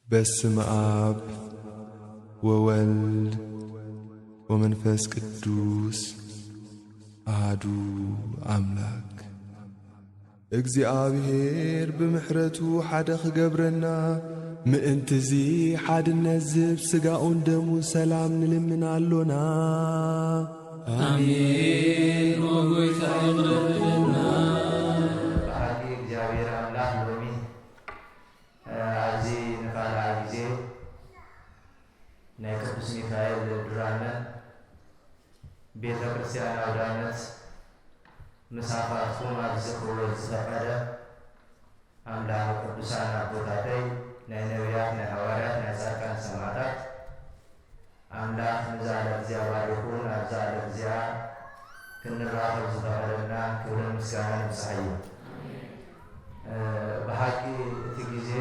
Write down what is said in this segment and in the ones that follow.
በስመ አብ ወወልድ ወመንፈስ ቅዱስ አሃዱ አምላክ። እግዚኣብሔር ብምሕረቱ ሓደ ክገብረና፣ ምእንትዚ ሓድነት ዝህብ ስጋኡን ደሙን ሰላም ንልምን ኣሎና። ኣሜን። ኣሜን። ወጎይታ ይቕረብልና። ብሓቂ እግዚኣብሔር ኣምላኽ ሎሚ፣ እ፣ ኣብዚ ንኻልኣይ ግዜ ናይ ቅዱስ ሚካኤል ድራመ ቤተ ክርስቲያን ኣውደ ዓመት ምሳኻትኩም ኣብዚ ክውዕል ዝፈቐደ ኣምላኽ ቅዱሳን ኣቦታተይ፣ ናይ ነቢያት፣ ናይ ሃዋርያት፣ ናይ ጻድቃን ሰማዕታት ኣምላኽ ንዛ ዕለት እዚኣ ባሪኹ፣ ናብዛ ዕለት እዚኣ ክንራኸብ ዝፈቐደልና ክብርን ምስጋናን ይብጽሓዮ። እ፣ ብሓቂ እቲ ግዜ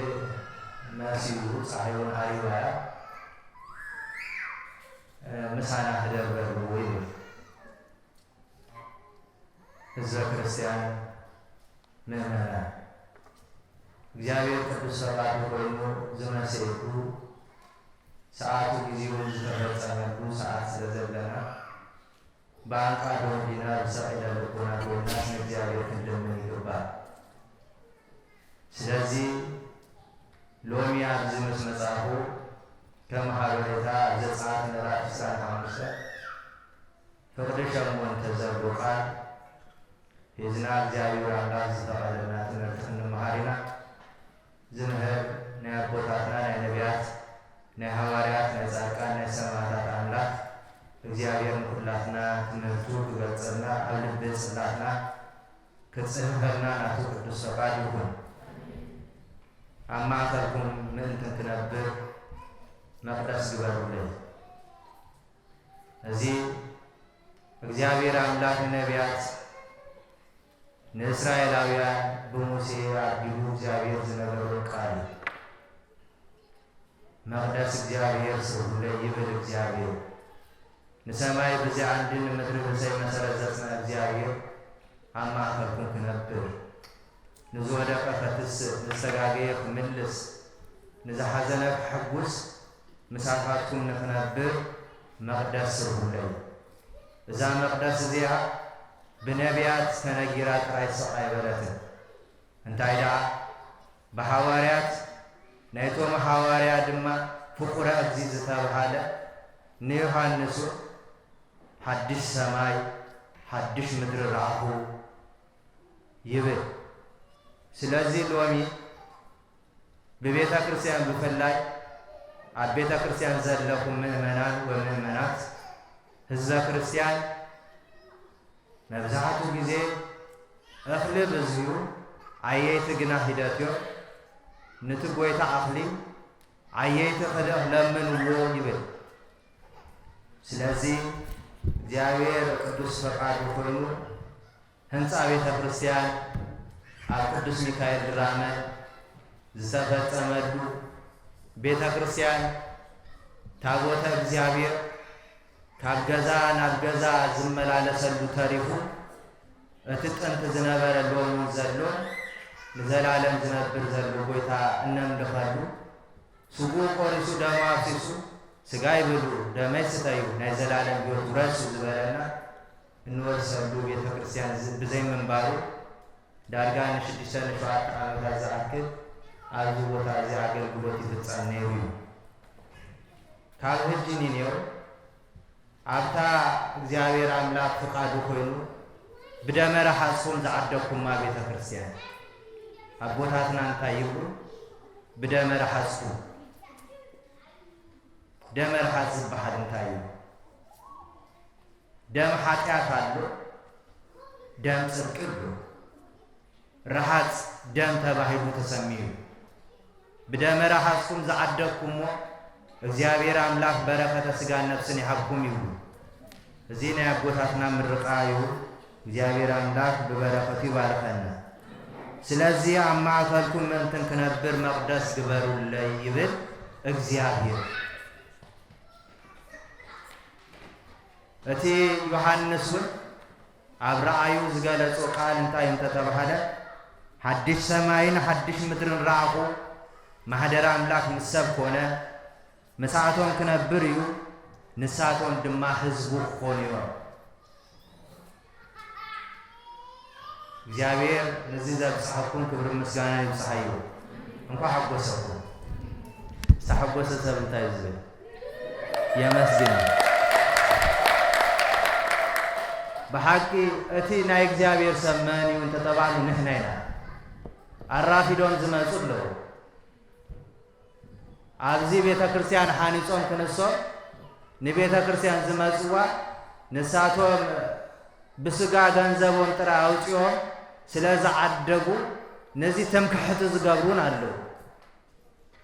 መሲሉ፣ ጸሓይ እውን ዓሪባ እያ። እ፣ ምሳና ህደር በሉ ይብል። ህዝበ ክርስቲያን ምእመናን፣ እግዚኣብሔር ቅዱስ ፈቃዱ ኮይኑ ዝመሰየሉ ሰዓቱ ጊዜውን ዝተፈጸመሉ ሰዓት ስለ ዘለና፣ ብኣንቃዶ ህሊና ብሰቂለ ልቦና ኮይና ንእግዚኣብሔር ክንልምን ይግባእ። ስለዚ ሎሚ ኣብዚ ምስ መጻኹ ከም ሓበሬታ ኣብ ዘጸኣት ምዕራፍ ዕስራን ሓሙሽተን ፍቕዲ ሸሞንተ ዘሎ ቃል ሒዝና እግዚኣብሔር ኣምላኽ ዝፈቐደልና ትምህርቲ ክንመሃር ኢና። ዝምህር ናይ ኣቦታትና ናይ ነቢያት፣ ናይ ሃዋርያት፣ ናይ ጻድቃን፣ ናይ ሰማዕታት ኣምላኽ እግዚኣብሔር ንኩላትና ትምህርቱ ክገልጸልና ኣብ ልቢ ጽላትና ክጽህፈልና ናቱ ቅዱስ ፈቃድ ይኹን። ኣብ ማእከልኩም ምእንቲ ክነብር መቕደስ ግበሩለይ። እዚ እግዚኣብሔር ኣምላኽ ንነቢያት ንእስራኤላውያን ብሙሴ ኣቢሉ እግዚኣብሔር ዝነገሮም ቃል እዩ። መቕደስ እግዚኣብሔር ስርሁለይ ይብል እግዚኣብሔር። ንሰማይ ብዘይ ዓንዲ ንምድሪ ብዘይ መሰረት ዘጽንዐ እግዚኣብሔር ኣብ ማእከልኩም ክነብር፣ ንዝወደቀ ከትስእ፣ ንዝተጋገየ ክምልስ፣ ንዝሓዘነ ከሐጉስ ምሳኻትኩም ንኽነብር መቕደስ ስርሁለይ። እዛ መቕደስ እዚኣ ብነቢያት ተነጊራ ጥራይ ስቕ ኣይበለትን። እንታይ ደኣ ብሓዋርያት፣ ናይቶም ሓዋርያ ድማ ፍቁረ እግዚእ ዝተብሃለ ንዮሃንስ እውን ሓድሽ ሰማይ ሓድሽ ምድሪ ረኣኹ ይብል። ስለዚ ሎሚ ብቤተ ክርስቲያን ብፍላይ ኣብ ቤተ ክርስቲያን ዘለኹም ምእመናን ወምእመናት ህዝበ ክርስቲያን መብዛሕትኡ ግዜ እኽሊ ብዝዩ ዓየይቲ ግና ሂደት እዮም። ንቲ ጎይታ እኽሊ ዓየይቲ ክልእኽ ለምንዎ ይብል። ስለዚ እግዚኣብሔር ቅዱስ ፈቃዱ ኮይኑ ህንፃ ቤተ ክርስቲያን ኣብ ቅዱስ ሚካኤል ድራመ ዝተፈጸመሉ ቤተ ክርስቲያን ታቦተ እግዚኣብሔር ካብ ገዛ ናብ ገዛ ዝመላለሰሉ ተሪፉ እቲ ጥንቲ ዝነበረ ሎምን ዘሎ ንዘላለም ዝነብር ዘሎ ጎይታ እነምልኸሉ ስጉኡ ቆሪሱ ደሙ ኣፍሲሱ ስጋይ ብሉ ደመይ ስተዩ ናይ ዘላለም ህይወት ውረሱ ዝበለና እንወርሰሉ ቤተ ክርስቲያን ዝ-፣ ብዘይምንባሩ ዳርጋ ንሽዱሽተ ንሸውዓተ ዓመታት ዝኣክል ኣብዚ ቦታ እዚ ኣገልግሎት ይፍጸም ነይሩ እዩ። ካብ ህጂ ንኔው ኣብታ እግዚኣብሔር ኣምላኽ ፍቓዱ ኮይኑ ብደመ ረሓጽኩም ዝዓደግኩማ ቤተ ክርስቲያን ኣቦታትና እንታይ ይብሉ? ብደመ ረሓጽኩም። ደመ ረሓጽ ዝበሃል እንታይ እዩ? ደም ሓጢኣት ኣሎ፣ ደም ጽድቂ ኣሎ። ረሃጽ ደም ተባሂሉ ተሰምዩ። ብደመ ረሃጽኩም ዝዓደግኩሞ እግዚኣብሔር ኣምላኽ በረኸተ ሥጋን ነፍስን ይሃብኩም ይብሉ። እዚ ናይ ኣቦታትና ምርቃ እዩ። እግዚኣብሔር ኣምላኽ ብበረኸቱ ይባርከና። ስለዚ ኣብ ማእከልኩም ምእንትን ክነብር መቕደስ ግበሩለይ ይብል እግዚኣብሔር። እቲ ዮሃንስ እውን ኣብ ረኣዩ ዝገለጾ ቃል እንታይ እንተተባሃለ፣ ሓድሽ ሰማይን ሓድሽ ምድርን ረኣኹ፣ ማሕደር ኣምላኽ ምስ ሰብ ኮነ፣ ምሳቶም ክነብር እዩ፣ ንሳቶም ድማ ህዝቡ ክኾኑ እዮም። እግዚኣብሔር ነዚ ዘብጽሐኩም ክብሪ ምስጋና ይብጽሓዮ። እንኳ ሓጎሰኩም። ዝተሓጎሰ ሰብ እንታይ እዩ ዝብል? የመስግን። ብሓቂ እቲ ናይ እግዚኣብሔር ሰብ መን እዩ እንተተባህሉ ንሕና ኢና። ኣራፊዶም ዝመጹ ኣለዉ። ኣብዚ ቤተ ክርስቲያን ሓኒጾም ክንሶም ንቤተ ክርስቲያን ዝመጽዋ ንሳቶም ብስጋ ገንዘቦም ጥራይ ኣውጺኦም ስለ ዝዓደጉ ነዚ ትምክሕቲ ዝገብሩን ኣለዉ።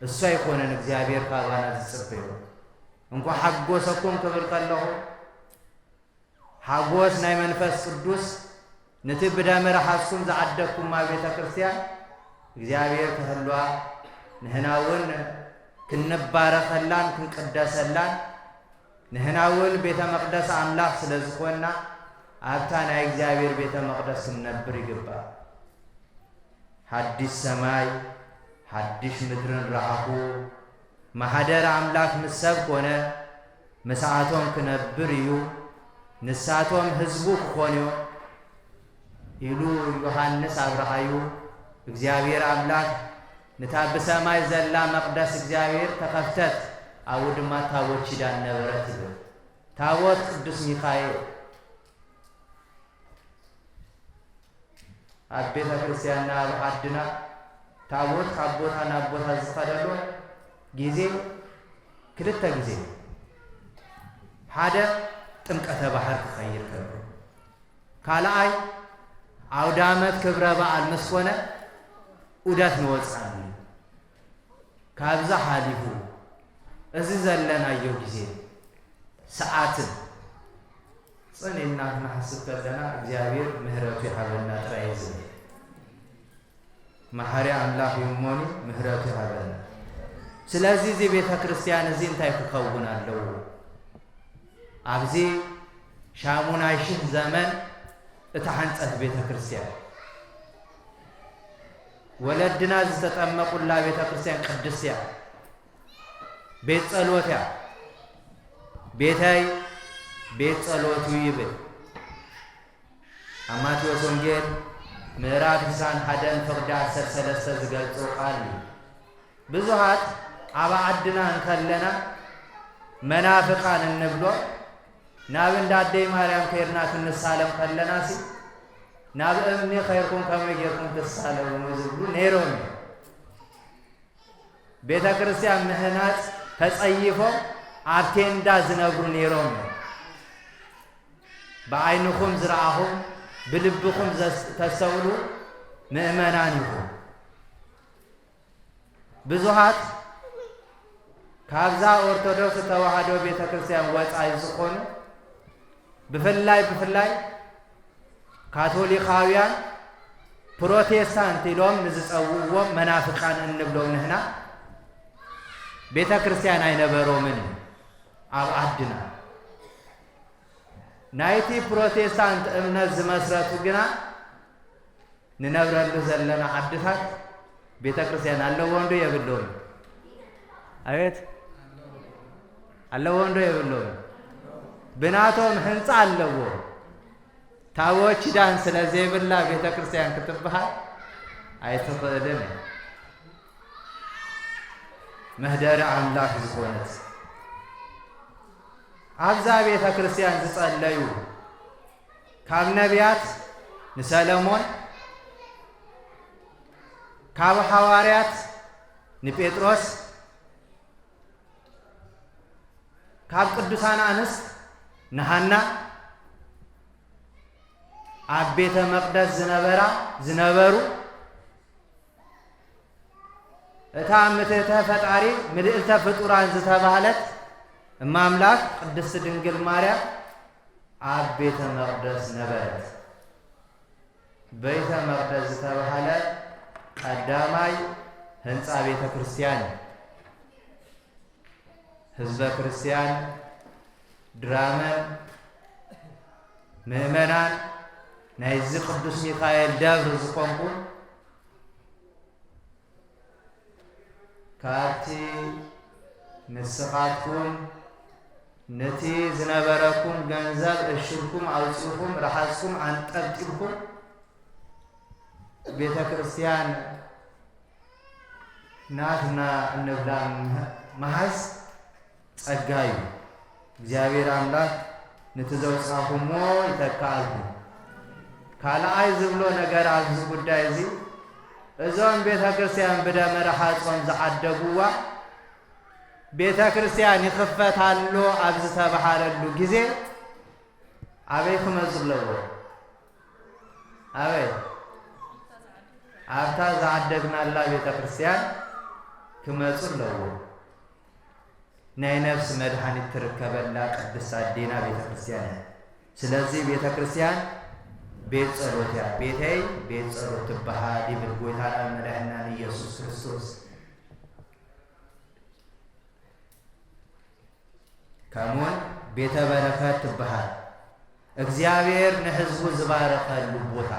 እሱ ኣይኮነን እግዚኣብሔር ካባና ዝጽበዮ። እንኳ ሓጎሰኩም ክብል ከለኹ ሓጎስ ናይ መንፈስ ቅዱስ ነቲ ብደም ረሓስኩም ዝዓደግኩማ ቤተ ክርስቲያን እግዚኣብሔር ክህልዋ ንሕና እውን ክንባረኸላን ክንቅደሰላን ንሕና እውን ቤተ መቕደስ ኣምላኽ ስለ ዝኾንና ኣብታ ናይ እግዚኣብሔር ቤተ መቕደስ ክንነብር ይግባእ። ሓድሽ ሰማይ ሓድሽ ምድርን ረኣኹ። ማሕደር ኣምላኽ ምስ ሰብ ኮነ፣ ምሳኣቶም ክነብር እዩ፣ ንሳቶም ህዝቡ ክኾኑ እዮም ኢሉ ዮሃንስ ኣብ ረኣዩ። እግዚኣብሔር ኣምላኽ ነታ ብሰማይ ዘላ መቕደስ እግዚኣብሔር ተኸፍተት፣ ኣብኡ ድማ ታቦት ኪዳን ነበረት ይብል። ታቦት ቅዱስ ሚካኤል። ኣብ ቤተ ክርስቲያንና ኣብ ዓድና ታቦት ካብ ቦታ ናብ ቦታ ዝኸደሉ ግዜ ክልተ ግዜ እዩ። ሓደ ጥምቀተ ባሕር ክኸይድ ከሎ፣ ካልኣይ ኣውደ ዓመት ክብረ በዓል ምስ ኮነ ዑደት ንወፅኣሉ። ካብዛ ሓሊፉ እዚ ዘለናዮ ግዜ ሰዓትን ጽን ኢልና ክንሓስብ ከለና እግዚኣብሔር ምህረቱ ይሃበና ጥራይ እዩ ዝብል። መሓሪ ኣምላኽ እዩ እሞኒ ምህረቱ ይሃበና። ስለዚ እዚ ቤተ ክርስቲያን እዚ እንታይ ክኸውን ኣለዎ? ኣብዚ ሻሙናይ ሽህ ዘመን እተሓንጸት ቤተ ክርስቲያን ወለድና ዝተጠመቁላ ቤተ ክርስቲያን ቅድስት እያ። ቤት ጸሎት እያ። ቤተይ ቤት ጸሎት እዩ ይብል። ኣብ ማቴዎስ ወንጌል ምዕራፍ ዕስራን ሓደን ፍቕዲ ዓሰርተ ሰለስተ ዝገልጾ ቃል እዩ። ብዙሃት ኣብ ዓድና እንከለና መናፍቃን እንብሎ ናብ እንዳ ኣደይ ማርያም ከይርና ክንሳለም ከለናሲ ናብ እምኒ ከይርኩም ከመይ ጌርኩም ትሳለሙ ዝብሉ ነይሮም እዮም። ቤተ ክርስቲያን ምህናጽ ተጸይፎም ኣብ ቴንዳ ዝነብሩ ነይሮም እዮም። ብዓይንኹም ዝረኣኹም ብልብኹም ዘስ- ተስተውሉ ምእመናን ኢኹም። ብዙሃት ካብዛ ኦርቶዶክስ ተዋህዶ ቤተ ክርስቲያን ወጻኢ ዝኾኑ ብፍላይ ብፍላይ ካቶሊካውያን ፕሮቴስታንት ኢሎም ንዝጸውዕዎም መናፍቃን እንብሎም ንሕና ቤተ ክርስቲያን ኣይነበሮምን እዩ ኣብ ዓድና። ናይቲ ፕሮቴስታንት እምነት ዝመስረቱ ግና ንነብረሉ ዘለና ዓድታት ቤተ ክርስቲያን ኣለዎም ዶ የብልዎም? ኣቤት ኣለዎም ዶ የብልዎም? ብናቶም ህንፃ ኣለዎ። ታቦት ኪዳን ስለ ዘይብላ ቤተ ክርስቲያን ክትበሃል ኣይትኽእልን እያ። መህደሪ ኣምላኽ ዝኾነት ኣብዛ ቤተ ክርስቲያን ዝጸለዩ ካብ ነቢያት ንሰለሞን፣ ካብ ሓዋርያት ንጴጥሮስ፣ ካብ ቅዱሳን ኣንስት ንሃና ኣብ ቤተ መቕደስ ዝነበራ ዝነበሩ እታ ምትእተ ፈጣሪ ምልእልተ ፍጡራን ዝተባህለት እመ ኣምላኽ ቅድስት ድንግል ማርያም ኣብ ቤተ መቕደስ ነበረት። ቤተ መቕደስ ዝተባህለ ቀዳማይ ህንፃ ቤተ ክርስቲያን እዩ። ህዝበ ክርስቲያን፣ ድራመን ምእመናን ናይዚ ቅዱስ ሚካኤል ደብር ዝኾንኩም ካብቲ ንስኻትኩም ነቲ ዝነበረኩም ገንዘብ እሽርኩም ኣውጺእኩም ረሓጽኩም ኣንጠብጢብኩም ቤተ ክርስቲያን ናትና እንብላ ምሃዝ ጸጋ እዩ። እግዚኣብሔር ኣምላኽ ነቲ ዘውጻኹሞ ይተክኣልኩም። ካልኣይ ዝብሎ ነገር ኣብዚ ጉዳይ እዚ እዞም ቤተ ክርስቲያን ብደመ ረሓጾም ዝዓደግዋ ቤተ ክርስቲያን ይኽፈት ኣሎ ኣብ ዝተባሃለሉ ግዜ ኣበይ ክመጹ ኣለዎ? ኣበይ? ኣብታ ዝዓደግናላ ቤተ ክርስቲያን ክመጹ ኣለዎ። ናይ ነፍሲ መድሓኒት ትርከበላ ቅድስት ኣዴና ቤተ ክርስቲያን እያ። ስለዚ ቤተ ክርስቲያን ቤት ጸሎት እያ። ቤተይ ቤት ጸሎት ትበሃል ይብል ጎይታናን መድሓኒናን ኢየሱስ ክርስቶስ። ከምኡውን ቤተ በረከት ትበሃል። እግዚኣብሔር ንሕዝቡ ዝባረኸሉ ቦታ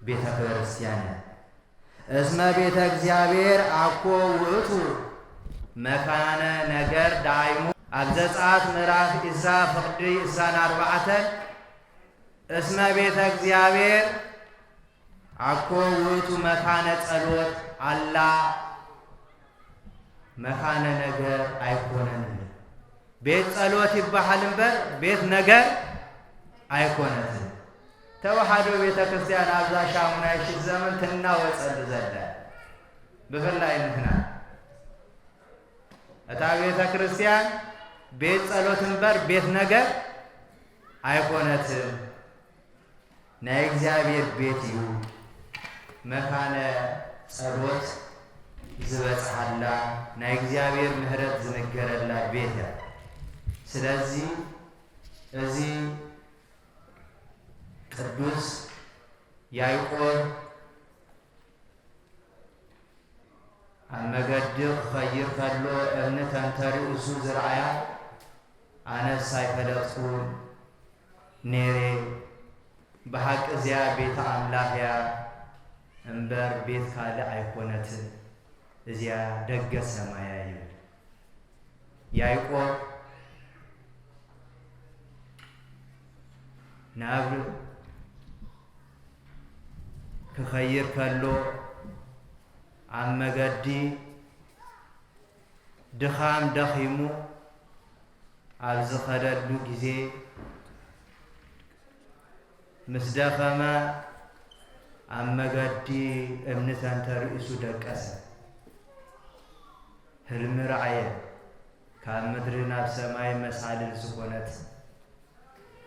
ቤተ ክርስቲያን እያ። እስመ ቤተ እግዚኣብሔር አኮ ውእቱ መካነ ነገር ዳይሙ ኣብ ዘጸአት ምዕራፍ ዕስራ ፍቕዲ ዕስራን ኣርባዕተን እስመ ቤተ እግዚኣብሔር አኮ ውእቱ መካነ ጸሎት አላ መካነ ነገር ኣይኮነን። ቤት ጸሎት ይበሃል እምበር ቤት ነገር ኣይኮነትን። ተዋሕዶ ቤተ ክርስቲያን ኣብዛ ሻሙናይ ሽሕ ዘመን ትናወጸሉ ዘላ ብፍላይ ንሕና እታ ቤተ ክርስቲያን ቤት ጸሎት እምበር ቤት ነገር ኣይኮነትን። ናይ እግዚኣብሔር ቤት እዩ። መካነ ጸሎት ዝበጽሓላ ናይ እግዚኣብሔር ምሕረት ዝንገረላ ቤት እያ። ስለዚ እዚ ቅዱስ ያዕቆብ ኣብ መገዲ ክኸይድ ከሎ እምኒ ተንተሪኡሱ ዝረኣያ ኣነስ ኣይፈለጥኩን ኔሬ። ብሓቂ እዚኣ ቤተ ኣምላኽ እያ እምበር ቤት ካልእ ኣይኮነትን። እዚኣ ደገ ሰማያ ይብል። ያዕቆብ ናብ ክኸይድ ከሎ ኣብ መገዲ ድኻም ደኺሙ ኣብ ዝኸደሉ ግዜ ምስ ደኸመ ኣብ መገዲ እምኒ ተንተሪእሱ ደቀሰ። ህልሚ ረኣየ። ካብ ምድሪ ናብ ሰማይ መሳልል ዝኾነት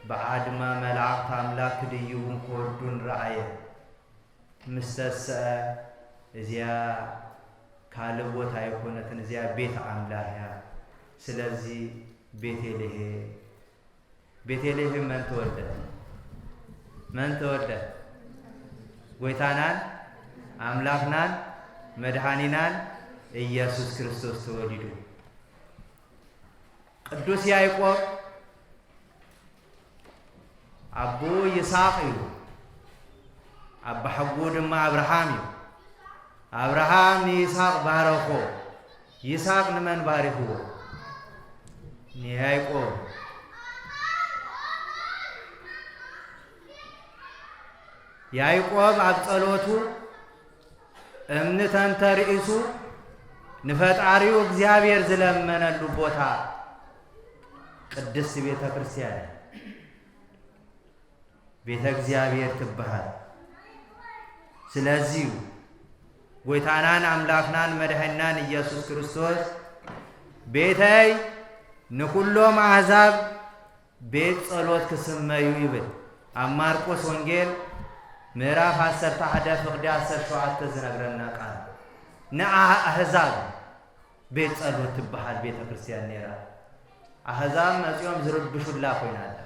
ብዓድማ መላእኽቲ ኣምላኽ ክድይቡን ክወርዱን ረኣየ። ምስ ተስአ እዚኣ ካልእ ቦታ ኣይኮነትን፣ እዚኣ ቤት ኣምላኽ እያ። ስለዚ ቤቴልሄ ቤቴልሄም መን ተወልደ? መን ተወልደ? ጎይታናን ኣምላኽናን መድኃኒናን ኢየሱስ ክርስቶስ ተወሊዱ። ቅዱስ ያዕቆብ ኣቦኡ ይስሐቅ እዩ። ኣባሓጎኡ ድማ ኣብርሃም እዩ። ኣብርሃም ንይስሐቅ ባረኾ። ይስሐቅ ንመን ባሪኽዎ? ንያዕቆብ። ያዕቆብ ኣብ ጸሎቱ እምኒ ተንተርኢሱ ንፈጣሪኡ እግዚኣብሔር ዝለመነሉ ቦታ ቅድስት ቤተ ክርስቲያን እያ። ቤተ እግዚኣብሔር ትበሃል። ስለዚዩ ጎይታናን ኣምላኽናን መድኃኒናን ኢየሱስ ክርስቶስ ቤተይ ንኩሎም ኣሕዛብ ቤት ጸሎት ክስመዩ ይብል። ኣብ ማርቆስ ወንጌል ምዕራፍ ዓሰርተ ሓደ ፍቕዲ ዓሰርተ ሸውዓተ ዝነግረና ቃል ንዓ ኣሕዛብ ቤት ጸሎት ትበሃል ቤተ ክርስቲያን ነይራ። ኣሕዛብ መጺኦም ዝርብሹላ ኮይና ኣላ።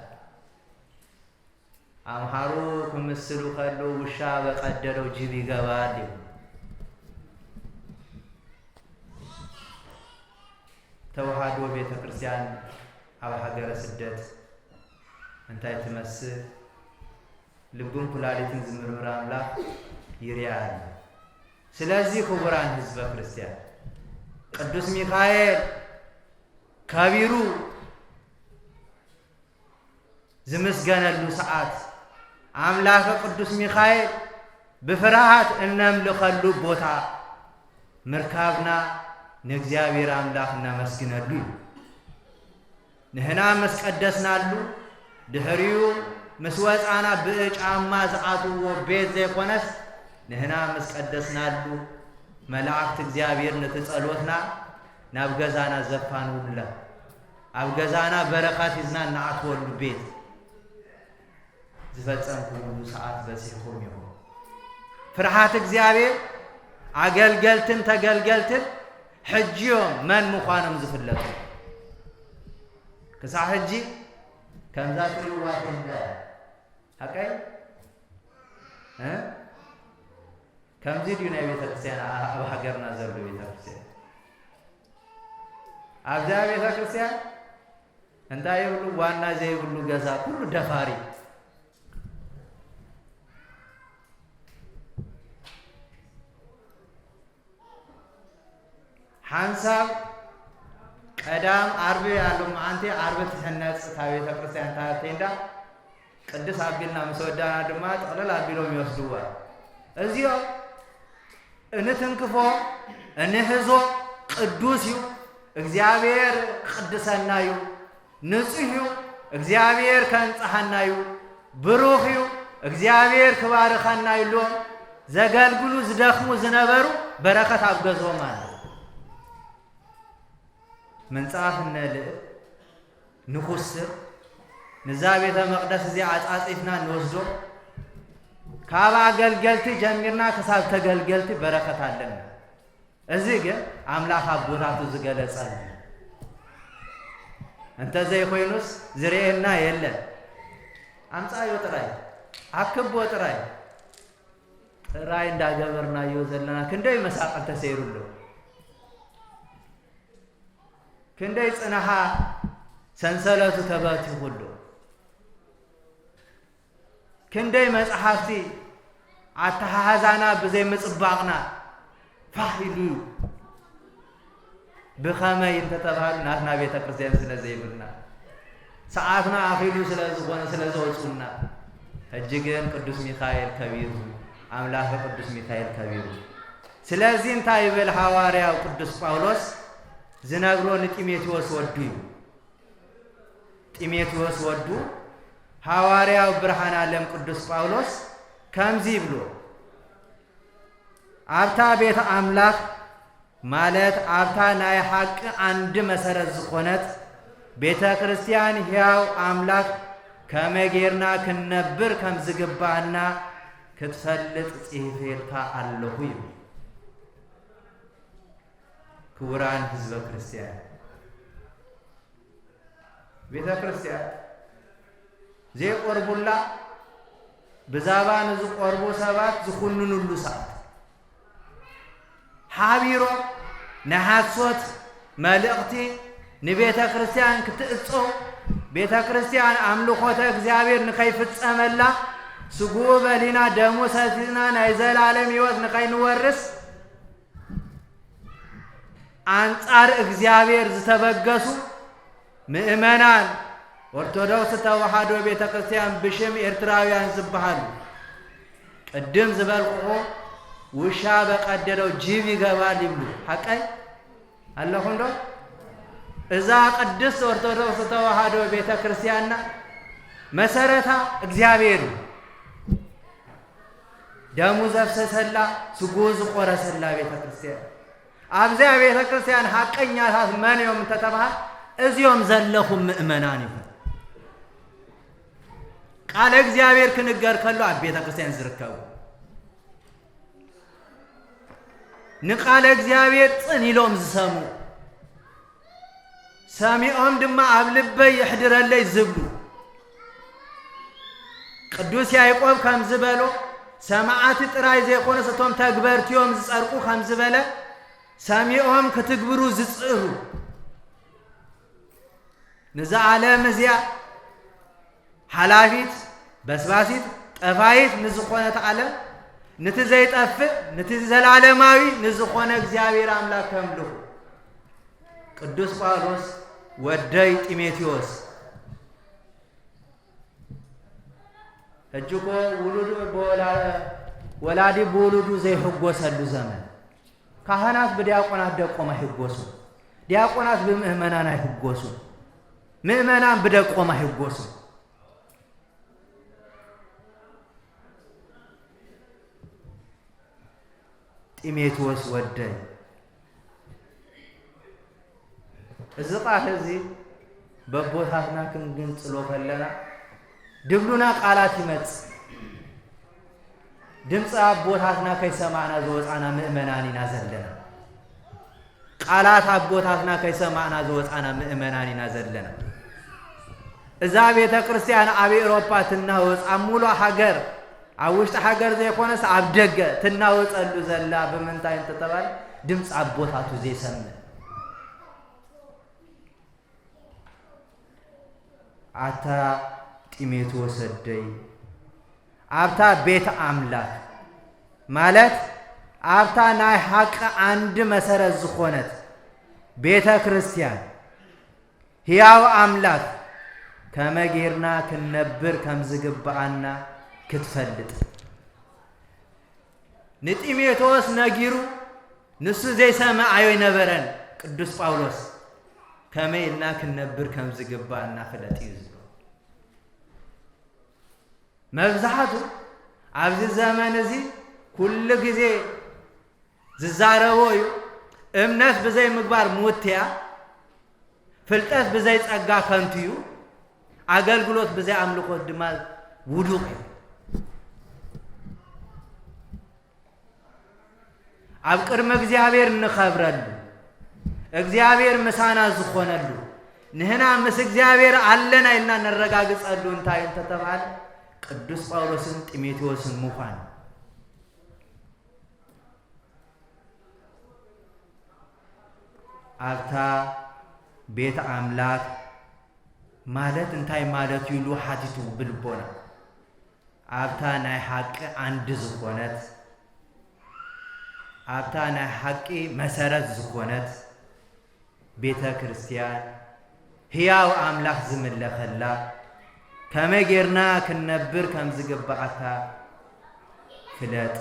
ኣምሓሩ ክምስሉ ከለዉ ውሻ በቀደደው ጅብ ይገባል ይብሉ። ተዋህዶ ቤተ ክርስቲያን ኣብ ሃገረ ስደት እንታይ ትመስል? ልብን ኩላሊትን ዝምርምር ኣምላኽ ይርኣ ኣሎ። ስለዚ ክቡራን ህዝበ ክርስቲያን ቅዱስ ሚካኤል ከቢሩ ዝምስገነሉ ሰዓት፣ ኣምላከ ቅዱስ ሚካኤል ብፍርሃት እነምልኸሉ ቦታ ምርካብና ንእግዚኣብሔር ኣምላኽ እነመስግነሉ እዩ። ንህና ምስ ቀደስናሉ፣ ድሕሪኡ ምስ ወፃና ብጫማ ዝኣትውዎ ቤት ዘይኮነስ፣ ንህና ምስ ቀደስናሉ፣ መላእክቲ እግዚኣብሔር ነቲ ጸሎትና ናብ ገዛና ዘፋንውልና፣ ኣብ ገዛና በረኸት ሒዝና እንኣትወሉ ቤት ዝፈጸምኩምሉ ሰዓት በጺሕኩም ኢኹም። ፍርሃት እግዚኣብሔር ኣገልገልትን ተገልገልትን ሕጂ እዮም መን ምዃኖም ዝፍለጡ። ክሳብ ሕጂ ከምዛ ትሪእዋ እንደ ሓቀይ እ? ከምዚ ድዩ ናይ ቤተክርስትያን ኣብ ሃገርና ዘሎ ቤተክርስትያን? ኣብዚኣ ቤተክርስትያን እንታይ ይብሉ? ዋና ዘይብሉ ገዛ ኩሉ ደፋሪ። ሓንሳብ ቀዳም ዓርቢ ኣሎ መዓንቲ ዓርቢ ትሕነጽ እታ ቤተክርስትያን እታ ቴንዳ ቅድስ ኣቢልና ምስ ወዳና ድማ ጥቕልል ኣቢሎም ይወስድዋ። እዚኦም እንትንክፎ እንሕዞ ቅዱስ እዩ፣ እግዚኣብሔር ክቅድሰና እዩ፣ ንጹህ እዩ፣ እግዚኣብሔር ከንጽሃና እዩ፣ ብሩኽ እዩ፣ እግዚኣብሔር ክባርኸና እዩ ኢሎም ዘገልግሉ ዝደኽሙ ዝነበሩ በረኸት ኣብ ገዝኦም ኣሎ። ምንጻፍ እነልእ ንኹስር፣ ንዛ ቤተ መቕደስ እዚኣ ኣጻጺፍና ንወስዶ፣ ካብ ኣገልገልቲ ጀሚርና ክሳብ ተገልገልቲ በረኸት ኣለና። እዚ ግን ኣምላኽ ኣብ ቦታቱ ዝገለጸልና። እንተዘይኮይኑስ ዝርእየና የለን። ኣምጻዮ ጥራይ፣ ኣክቦ ጥራይ፣ ጥራይ እንዳገበርናዮ ዘለና ክንደይ መሳቕል ተሰይሩ ኣሎ። ክንደይ ጽንሓ ሰንሰለቱ ተበቲኹ ኣሎ። ክንደይ መጽሓፍቲ ኣተሓሕዛና ብዘይ ምጽባቕና ፋሕ ኢሉ እዩ። ብኸመይ እንተተባህሉ ናትና ቤተ ክርስቲያን ስለ ዘይብልና፣ ሰዓትና ኣኺሉ ስለ ዝኾነ ስለ ዘውጽኡና፣ ሕጂ ግን ቅዱስ ሚካኤል ከቢሩ፣ ኣምላኽ ቅዱስ ሚካኤል ከቢሩ። ስለዚ እንታይ ይብል ሃዋርያው ቅዱስ ጳውሎስ ዝነግሮ ንጢሞቴዎስ ወዱ እዩ። ጢሞቴዎስ ወዱ ሃዋርያው ብርሃን ዓለም ቅዱስ ጳውሎስ ከምዚ ይብሎ፣ ኣብታ ቤተ ኣምላኽ ማለት ኣብታ ናይ ሓቂ ዓንዲ መሰረት ዝኾነት ቤተ ክርስቲያን ሕያው ኣምላኽ ከመይ ጌርና ክንነብር ከም ዝግባኣና ክትፈልጥ ጽሒፈልካ ኣለኹ ይብል። ክቡራን ህዝበ ክርስቲያን፣ ቤተ ክርስቲያን ዘይቆርቡላ ብዛባ ንዝቆርቡ ሰባት ዝኹንንሉ ሰዓት ሓቢሮም ናይ ሓሶት መልእኽቲ ንቤተ ክርስቲያን ክትእጾ፣ ቤተ ክርስቲያን ኣምልኾተ እግዚኣብሔር ንኸይፍጸመላ፣ ስግኡ በሊና ደሙ ሰቲና ናይ ዘላለም ሕይወት ንኸይንወርስ ኣንጻር እግዚኣብሔር ዝተበገሱ ምእመናን ኦርቶዶክስ ተዋሕዶ ቤተ ክርስቲያን ብሽም ኤርትራውያን ዝበሃሉ፣ ቅድም ዝበልኩኹ ውሻ በቀደደው ጅብ ይገባል ይብሉ። ሓቀይ ኣለኹም ዶ? እዛ ቅድስት ኦርቶዶክስ ተዋሕዶ ቤተ ክርስቲያንና መሰረታ እግዚኣብሔር እዩ። ደሙ ዘፍሰሰላ፣ ስግኡ ዝቆረሰላ ቤተ ክርስቲያን። ኣብዚኣ ቤተ ክርስቲያን ሓቀኛታት መን እዮም እንተተባሃ፣ እዚኦም ዘለኹም ምእመናን ይኹም። ቃለ እግዚኣብሔር ክንገር ከሎ ኣብ ቤተ ክርስቲያን ዝርከቡ፣ ንቃለ እግዚኣብሔር ጽን ኢሎም ዝሰምዑ፣ ሰሚዖም ድማ ኣብ ልበይ የሕድረለይ ዝብሉ፣ ቅዱስ ያዕቆብ ከም ዝበሎ፣ ሰማዕቲ ጥራይ ዘይኮኑስ እቶም ተግበርቲ እዮም ዝጸድቁ ከም ዝበለ፣ ሰሚዖም ክትግብሩ ዝጽእሩ፣ ነዛ ዓለም እዚኣ ሓላፊት፣ በስባሲት፣ ጠፋይት ንዝኾነት ዓለም፣ ነቲ ዘይጠፍእ፣ ነቲ ዘላለማዊ ንዝኾነ እግዚኣብሔር ኣምላኽ ከምልኹ። ቅዱስ ጳውሎስ ወደይ ጢሞቴዎስ፣ ሕጂ እኮ ውሉድ ብወላ-፣ ወላዲ ብውሉዱ ዘይሕጎሰሉ ዘመን፣ ካህናት ብዲያቆናት ደቆም ኣይሕጎሱ፣ ዲያቆናት ብምእመናን ኣይሕጎሱ፣ ምእመናን ብደቆም ኣይሕጎሱ። ጢሞቴዎስ ወደይ፣ እዚ ቃል እዚ በቦታትና ክንግንጽሎ ከለና ድብሉና ቃላት ይመጽእ። ድምፂ ኣቦታትና ከይሰማዕና ዝወፃና ምእመናን ኢና ዘለና። ቃላት ኣቦታትና ከይሰማዕና ዝወፃና ምእመናን ኢና ዘለና። እዛ ቤተ ክርስቲያን ኣብ ኤውሮፓ ትናወፅ፣ ኣብ ሙሉእ ሃገር፣ ኣብ ውሽጢ ሃገር ዘይኮነስ ኣብ ደገ ትናወፀሉ ዘላ ብምንታይ እንተተባለ፣ ድምፂ ኣቦታቱ ዘይሰምዕ። ኣታ ጢሞቴዎስ ወደይ፣ ኣብታ ቤት ኣምላኽ ማለት ኣብታ ናይ ሓቂ ዓንዲ መሰረት ዝኾነት ቤተ ክርስቲያን፣ ህያው ኣምላኽ ከመይ ጌርና ክንነብር ከም ዝግብኣና ክትፈልጥ። ንጢሞቴዎስ ነጊሩ፣ ንሱ ዘይሰምዕ ኣይነበረን። ቅዱስ ጳውሎስ ከመይ ኢልና ክንነብር ከም ዝግብኣና ፍለጥ እዩ ዝብሎ። መብዛሕቱ ኣብዚ ዘመን እዚ ኩሉ ግዜ ዝዛረቦ እዩ። እምነት ብዘይ ምግባር ምውት እያ፣ ፍልጠት ብዘይ ጸጋ ከንቱ እዩ፣ ኣገልግሎት ብዘይ ኣምልኾት ድማ ውዱቕ እዩ። ኣብ ቅድሚ እግዚኣብሔር እንኸብረሉ፣ እግዚኣብሔር ምሳና ዝኾነሉ፣ ንህና ምስ እግዚኣብሔር ኣለና ኢልና ነረጋግጸሉ እንታይ እንተተባለ፣ ቅዱስ ጳውሎስን ጢሞቴዎስን ምዃን። ኣብታ ቤት ኣምላኽ ማለት እንታይ ማለት እዩ ኢሉ ሓቲቱ ብልቦና። ኣብታ ናይ ሓቂ ዓንዲ ዝኾነት፣ ኣብታ ናይ ሓቂ መሰረት ዝኾነት ቤተ ክርስቲያን፣ ህያው ኣምላኽ ዝምለኸላ፣ ከመይ ጌርና ክንነብር ከም ዝግብኣካ ፍለጥ፣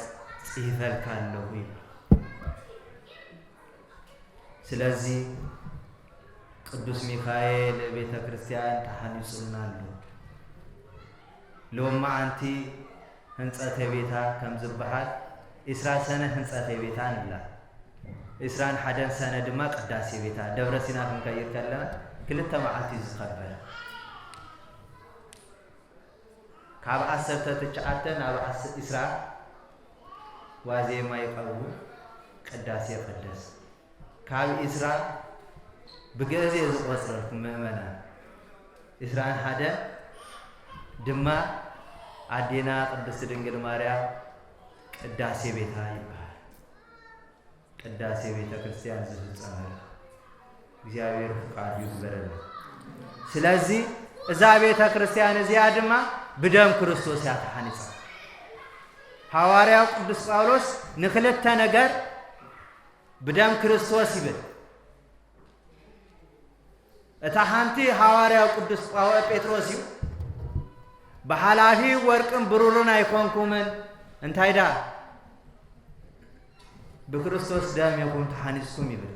ጽሂፈልካ ኣለኹ ይብል። ስለዚ ቅዱስ ሚካኤል ቤተ ክርስቲያን ተሃኒጹልና ኣሎ። ሎማዓንቲ ህንጸተ ቤታ ከም ዝበሃል፣ ዒስራ ሰነ ህንጸተ ቤታ ንብላ። ዒስራን ሓደን ሰነ ድማ ቅዳሴ ቤታ፣ ደብረ ሲና ክንከይድ ከለና ክልተ መዓልቲ እዩ ዝኸበር። ካብ ዓሰርተ ትሽዓተ ናብ ዓስ-፣ ዒስራ ዋዜማ ይቐርቡ፣ ቅዳሴ ይቐደስ። ካብ ዒስራ ብግእዝ እየ ዝቖጽረልኩም ምእመናን፣ ዒስራን ሓደን ድማ ኣዴና ቅድስት ድንግል ማርያም ቅዳሴ ቤታ ይበሃል። ቅዳሴ ቤተ ክርስቲያን ዝፍጸመሉ እግዚኣብሔር ፍቃዱ ይግበረልና። ስለዚ እዛ ቤተ ክርስቲያን እዚኣ ድማ ብደም ክርስቶስ እያ ተሓኒጻ። ሃዋርያው ቅዱስ ጳውሎስ ንክልተ ነገር ብደም ክርስቶስ ይብል። እታ ሓንቲ ሃዋርያው ቅዱስ ጳው-፣ ጴጥሮስ እዩ። ብሓላፊ ወርቅን ብሩርን ኣይኮንኩምን፣ እንታይ ደኣ ብክርስቶስ ደም ኢኹም ተሓኒጽኩም ይብል።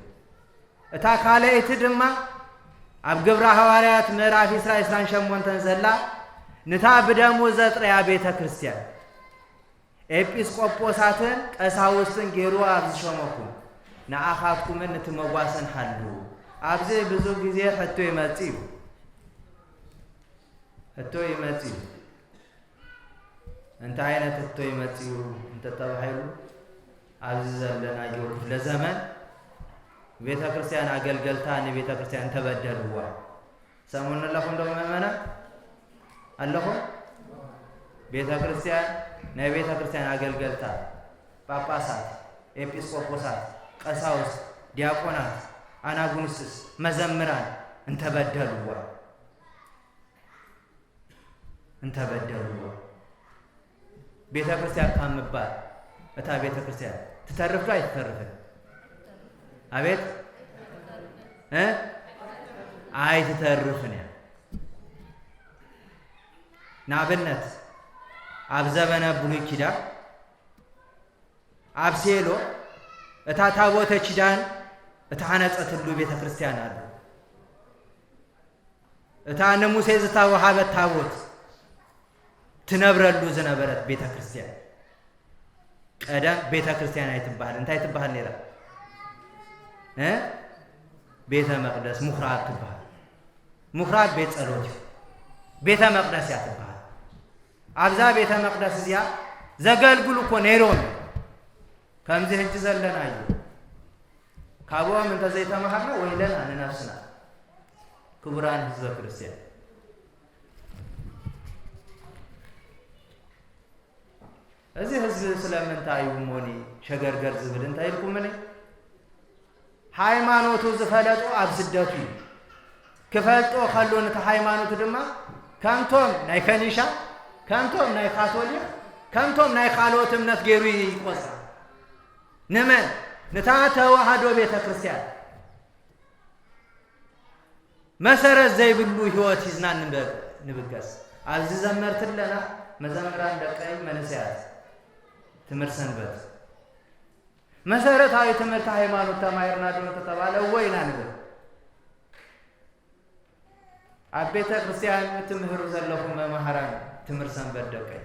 እታ ካልኣይቲ ድማ ኣብ ግብረ ሃዋርያት ምዕራፍ ዒስራ ዒስራን ሸሞንተን ዘላ፣ ነታ ብደሙ ዘጥረያ ቤተ ክርስቲያን፣ ኤጲስቆጶሳትን ቀሳውስትን ገይሩ ኣብ ዝሸመኩም፣ ንኣኻትኩምን ነቲ መጓሰን ሓልዉ። ኣብዚ ብዙ ግዜ ሕቶ ይመጽእ እዩ። ሕቶ ይመጽእ እዩ። እንታይ ዓይነት ሕቶ ይመጽእ እዩ እንተተባሂሉ፣ ኣብዚ ዘለናዮ ክፍለ ዘመን ቤተ ክርስቲያን ኣገልገልታ ንቤተ ክርስቲያን እንተበደልዋ፣ ሰሙን ኣለኹም ዶ ምእመናን? ኣለኹም? ቤተ ክርስቲያን፣ ናይ ቤተ ክርስቲያን ኣገልገልታ፣ ጳጳሳት፣ ኤጲስቆጶሳት፣ ቀሳውስት፣ ዲያቆናት፣ ኣናጉንስጥስ፣ መዘምራን እንተበደልዋ፣ እንተበደልዋ፣ ቤተ ክርስቲያን ካብ ምባል እታ ቤተ ክርስቲያን ትተርፍ ዶ ኣይትተርፍን? ኣቤት፣ እ? ኣይትተርፍን እያ። ንኣብነት ኣብ ዘበነ ብሉይ ኪዳን ኣብ ሴሎ እታ ታቦተ ኪዳን እተሃነጸትሉ ቤተ ክርስቲያን ኣሎ። እታ ንሙሴ ዝተዋሃበት ታቦት ትነብረሉ ዝነበረት ቤተ ክርስቲያን ቀደም ቤተ ክርስቲያን ኣይትበሃል። እንታይ ትበሃል ነይራ? እ? ቤተ መቕደስ፣ ምኹራብ ትበሃል። ምኹራብ ቤት ጸሎት እዩ። ቤተ መቕደስ እያ ትበሃል። ኣብዛ ቤተ መቕደስ እዚኣ ዘገልግሉ እኮ ነይሮም። ከምዚ ሕጂ ዘለናዮ። ካብኦም እንተዘይተማሃርና ወይለና ንነፍስና። ክቡራን ህዝበ ክርስቲያን፣ እዚ ህዝቢ ስለምንታይ እዩ እሞኒ ሸገርገር ዝብል እንታይ ኢልኩምኒ? ሃይማኖቱ ዝፈለጦ ኣብ ስደቱ እዩ። ክፈልጦ ከሎ ነቲ ሃይማኖቱ ድማ ከምቶም ናይ ከኒሻ፣ ከምቶም ናይ ካቶሊክ፣ ከምቶም ናይ ካልኦት እምነት ገይሩ ይቆጽራ። ንመን? ንታ ተዋህዶ ቤተ ክርስቲያን። መሰረት ዘይብሉ ህይወት ሒዝና ንበ-፣ ንብገስ። ኣብዚ ዘመርቲ ኣለና፣ መዘምራን ደቀይ መንእሰያት ትምህርቲ ሰንበት። መሰረታዊ ትምህርቲ ሃይማኖት ተማሂርና ዶ እንተተባለ እወ ኢና ንብል። ኣብ ቤተ ክርስቲያን እትምህሩ ዘለኹም መማህራን ትምህርቲ ሰንበት ደቀይ፣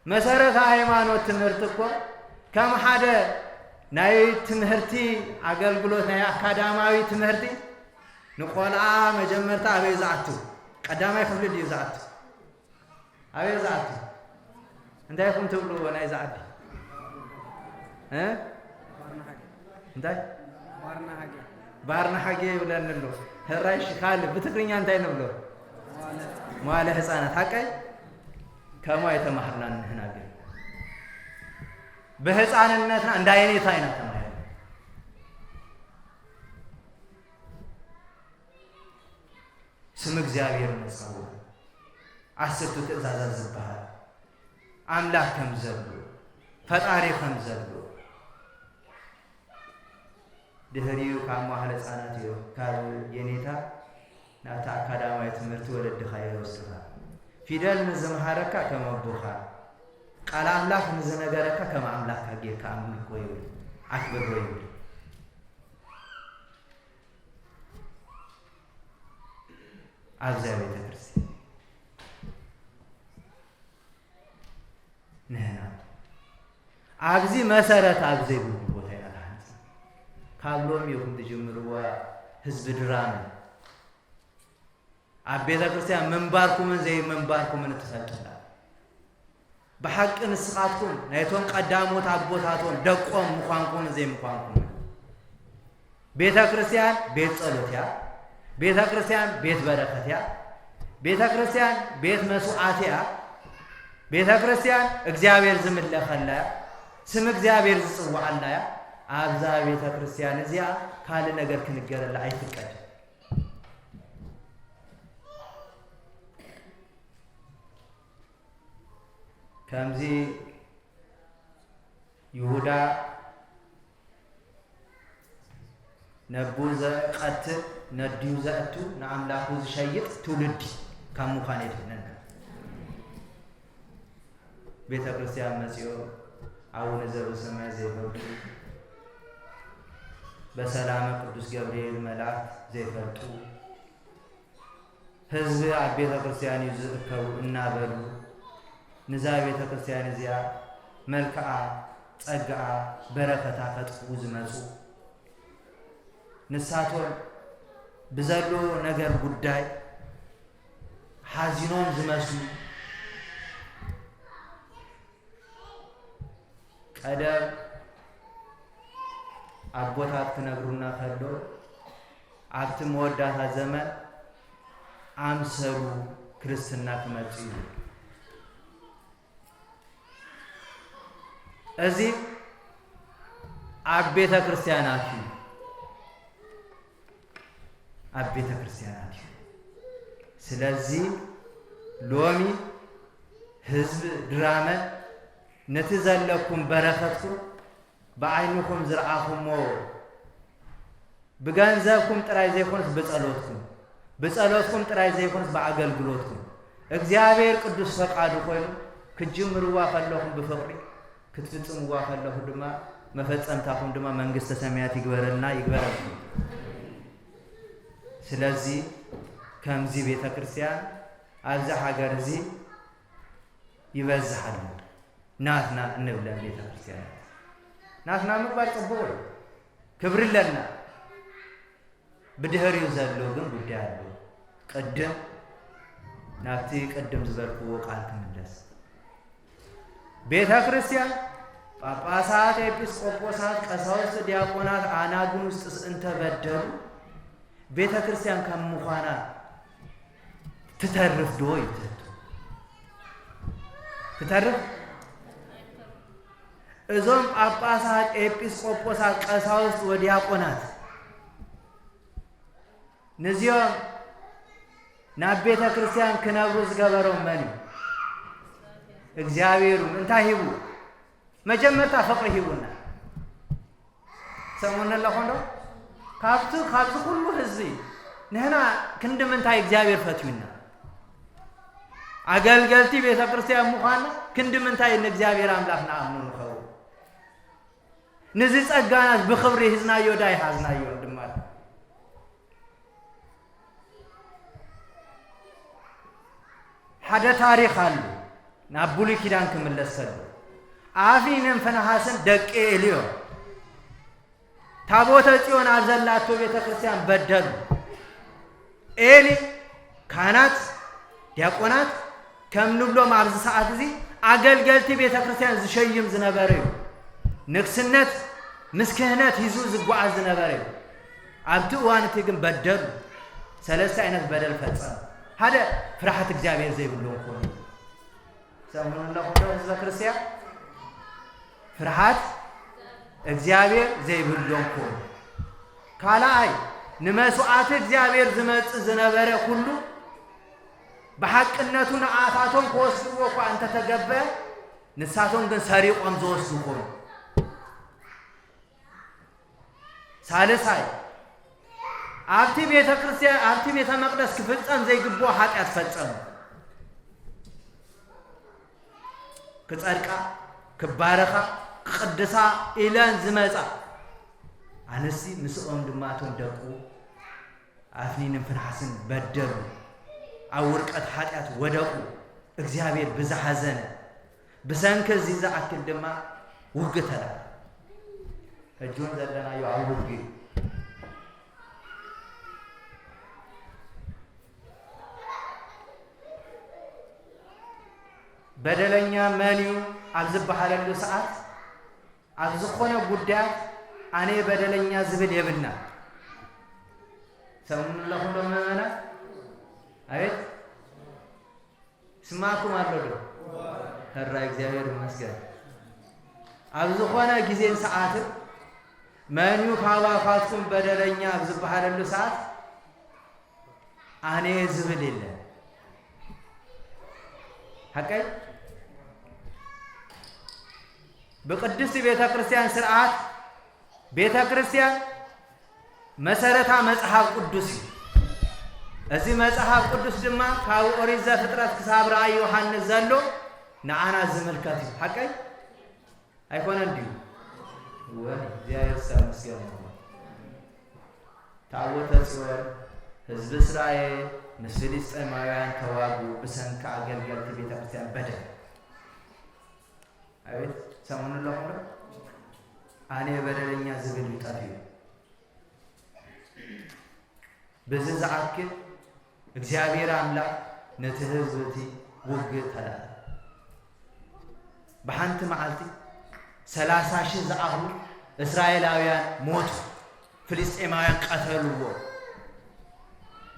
መሰረተ ሃይማኖት ትምህርቲ እኮ ከም ሓደ ናይ ትምህርቲ ኣገልግሎት፣ ናይ ኣካዳማዊ ትምህርቲ ንቆልዓ መጀመርታ ኣበይ ዝኣቱ? ቀዳማይ ክፍሊ ድዩ ዝኣቱ? ኣበይ ዝኣቱ? እንታይ ኢኹም ትብልዎ ናይዚ ዓዲ? እ? እንታይ? ባርና ሃጌ። ባርና ሃጌ ይብለኒ ኣሎ። ሕራይ፣ እሺ፣ ካልእ ብትግርኛ እንታይ ንብሎ? መዋለ ህጻናት። ሓቀይ? ከምኡ ኣይተማህርናን ንሕና ግን። ብህጻንነትና እንዳ የኔታ ኢና ተማሂርና። ስም እግዚኣብሔር ንጸውዕ። ዓሰርቱ ትእዛዛት ዝበሃል ኣምላኽ ከም ዘሎ፣ ፈጣሪ ከም ዘሎ። ድሕሪኡ ካብ መዋዕለ ህጻናት እዮም፣ ካብ የኔታ ናብቲ ኣካዳማዊ ትምህርቲ ወለድኻ ይወስዱኻ። ፊደል ንዝመሃረካ ከም ኣቦኻ፣ ቃል ኣምላኽ ንዝነገረካ ከም ኣምላኽካ ጌርካ ኣምልኮ ይብል፣ ኣክብሮ ይብል። ኣብዛ ቤተ ክርስቲያን ንሕና ኣብዚ መሰረት ኣብ ዘይብሉ ቦታ ኢና ተሃንጽና። ካብ ሎሚ ኢኹም ትጅምርዋ ህዝቢ ድራመ። ኣብ ቤተ ክርስቲያን ምንባርኩምን ዘይምንባርኩምን እትፈልጡላ። ብሓቂ ንስኻትኩም ናይቶም ቀዳሞት ኣቦታቶም ደቆም ምዃንኩምን ዘይምዃንኩምን። ቤተ ክርስቲያን ቤት ጸሎት እያ። ቤተ ክርስቲያን ቤት በረኸት እያ። ቤተ ክርስቲያን ቤት መስዋዕት እያ። ቤተ ክርስቲያን እግዚኣብሔር ዝምለኸላ እያ። ስም እግዚኣብሔር ዝጽውዓላ እያ። ኣብዛ ቤተ ክርስቲያን እዚኣ ካልእ ነገር ክንገረላ ኣይፍቀድ። ከምዚ ይሁዳ ነቡ ዘቐትል ነድዩ ዘእቱ ንኣምላኹ ዝሸይጥ ትውልዲ ካብ ምዃን የድሕነና። ቤተ ክርስቲያን መጺኦም ኣቡነ ዘበሰማይ ዘይፈልጡ፣ በሰላመ ቅዱስ ገብርኤል መልኣክ ዘይፈልጡ፣ ህዝቢ ኣብ ቤተ ክርስቲያን እዩ ዝእከቡ እናበሉ፣ ንዛ ቤተ ክርስቲያን እዚኣ መልክዓ፣ ጸግኣ፣ በረኸታ ከጥፍኡ ዝመጹ፣ ንሳቶም ብዘሎ ነገር ጉዳይ ሓዚኖም ዝመስሉ፣ ቀደም ኣቦታት ክነግሩና ከሎ፣ ኣብቲ መወዳእታ ዘመን ኣምሰሉ ክርስትና ክመጽእ እዩ። እዚ ኣብ ቤተ ክርስቲያናት እዩ። ኣብ ቤተ ክርስቲያናት እዩ። ስለዚ ሎሚ ህዝቢ ድራመ ነቲ ዘለኩም በረኸትኩም ብዓይንኹም ዝረኣኹሞ ብገንዘብኩም ጥራይ ዘይኮነስ ብጸሎትኩም፣ ብጸሎትኩም ጥራይ ዘይኮነስ ብኣገልግሎትኩም እግዚኣብሔር ቅዱስ ፈቃዱ ኮይኑ ክትጅምርዋ ከለኹም ብፍቕሪ ክትፍጽምዋ ከለኹም ድማ መፈጸምታኹም ድማ መንግስተ ሰማያት ይግበረልና ይግበረልኩም። ስለዚ ከምዚ ቤተ ክርስቲያን ኣብዚ ሃገር እዚ ይበዝሕ ኣሎ። ናትና እንብለን ቤተ ክርስቲያናት ናትና ምግባር ጽቡቕ እዩ፣ ክብሪ ኣለና። ብድሕሪኡ ዘሎ ግን ጉዳይ ኣሎ። ቅድም ናብቲ ቅድም ዝበልክዎ ቃል ክምለስ። ቤተ ክርስቲያን ጳጳሳት፣ ኤጲስቆጶሳት፣ ቀሳውስት፣ ዲያቆናት፣ ኣናጉንስጥስ እንተበደሉ ቤተ ክርስቲያን ከም ምዃና ትተርፍ ዶ ይትህቱ? ትተርፍ? እዞም ጳጳሳት፣ ኤጲስቆጶሳት፣ ቀሳውስት ወዲያቆናት ነዚኦም ናብ ቤተ ክርስቲያን ክነብሩ ዝገበሮም መን እዩ? እግዚኣብሔር እዩ። እንታይ ሂቡ? መጀመርታ ፍቕሪ ሂቡና። ሰሙን ኣለኹ እንዶ ካብቲ ካብዚ ኩሉ ህዝቢ ንህና ክንዲ ምንታይ እግዚኣብሔር ፈትዩና? ኣገልገልቲ ቤተ ክርስቲያን ምዃንና ክንዲ ምንታይ ንእግዚኣብሔር ኣምላኽ ንኣምኑ ንኸውን? ነዚ ጸጋናት ብኽብሪ ሂዝናዮ ዳይ ሃዝናዮ ድማ ሓደ ታሪኽ ኣሎ። ናብ ብሉይ ኪዳን ክምለስ ከሎ ኣፍኒንን ፍንሃስን ደቂ ኤሊ እዮም። ታቦተ ጽዮን ኣብ ዘላቶ ቤተ ክርስቲያን በደሉ። ኤሊ ካህናት፣ ዲያቆናት ከም ንብሎም ኣብዚ ሰዓት እዚ ኣገልገልቲ ቤተ ክርስቲያን ዝሸይም ዝነበረ እዩ። ንግስነት ምስ ክህነት ሂዙ ዝጓዓዝ ዝነበረ እዩ። ኣብቲ እዋን እቲ ግን በደሉ። ሰለስተ ዓይነት በደል ፈጸሙ። ሓደ ፍርሃት እግዚኣብሔር ዘይብሎም ኮኑ። ሰሙን ኣለኹም ዶ ህዝበ ክርስቲያን? ፍርሃት እግዚኣብሔር ዘይብሎም ኮኑ። ካልኣይ ንመስዋዕቲ እግዚኣብሔር ዝመጽእ ዝነበረ ኩሉ ብሓቅነቱ ንኣታቶም ክወስድዎ እኳ እንተተገበ ንሳቶም ግን ሰሪቖም ዝወስዱ ኮኑ። ሳልሳይ ኣብቲ ቤተ ክርስቲያን ኣብቲ ቤተ መቅደስ ክፍጸም ዘይግብኦ ኃጢአት ፈጸሙ። ክጸድቃ ክባረኻ ክቅድሳ ኢለን ዝመጻ ኣንስቲ ምስኦም ድማ እቶም ደቁ ኣፍኒንን ፍንሓስን በደሉ፣ ኣብ ውድቀት ኃጢአት ወደቁ። እግዚኣብሔር ብዝሓዘነ ብሰንኪ እዚ ዝኣክል ድማ ውግእ ተላዕለ። ሕጂ እውን ዘለናዮ ኣብ ውግእ እዩ። በደለኛ መን እዩ ኣብ ዝበሃለሉ ሰዓት ኣብ ዝኾነ ጉዳያት ኣነ በደለኛ ዝብል የብልና። ሰሙን ኣለኹም ዶ ምእመናን? ኣቤት ይስማዕኩም ኣሎ ዶ? ሕራይ እግዚኣብሔር ይመስገን። ኣብ ዝኾነ ግዜን ሰዓትን መን እዩ ካባኻትኩም በደለኛ ኣብ ዝበሃለሉ ሰዓት ኣነ ዝብል የለን። ሓቀይ ብቅድስቲ ቤተ ክርስቲያን ስርዓት ቤተ ክርስቲያን መሰረታ መጽሓፍ ቅዱስ እዩ። እዚ መጽሓፍ ቅዱስ ድማ ካብ ኦሪት ዘፍጥረት ክሳብ ራእይ ዮሃንስ ዘሎ ንዓና ዝምልከት እዩ። ሓቀይ ኣይኮነን ድዩ? እወ፣ እግዚኣብሔር ዝተመስገነ ይሁን። ታቦተ ጽዮን ህዝቢ እስራኤል ምስ ፍልስጤማውያን ተዋጉ ብሰንኪ ኣገልገልቲ ቤተ ክርስቲያን በደል። ኣቤት ሰሙን ኣለኹም ዶ? ኣነ በደለኛ ዝብል እዩ ጠፊኡ። በዚ ዝኣክል እግዚኣብሔር ኣምላኽ ነቲ ህዝቢ እቲ ውግእ ተላእከ። ብሓንቲ መዓልቲ ሰላሳ ሺህ ዝኣኽሉ እስራኤላውያን ሞቱ፣ ፍልስጤማውያን ቀተልዎ።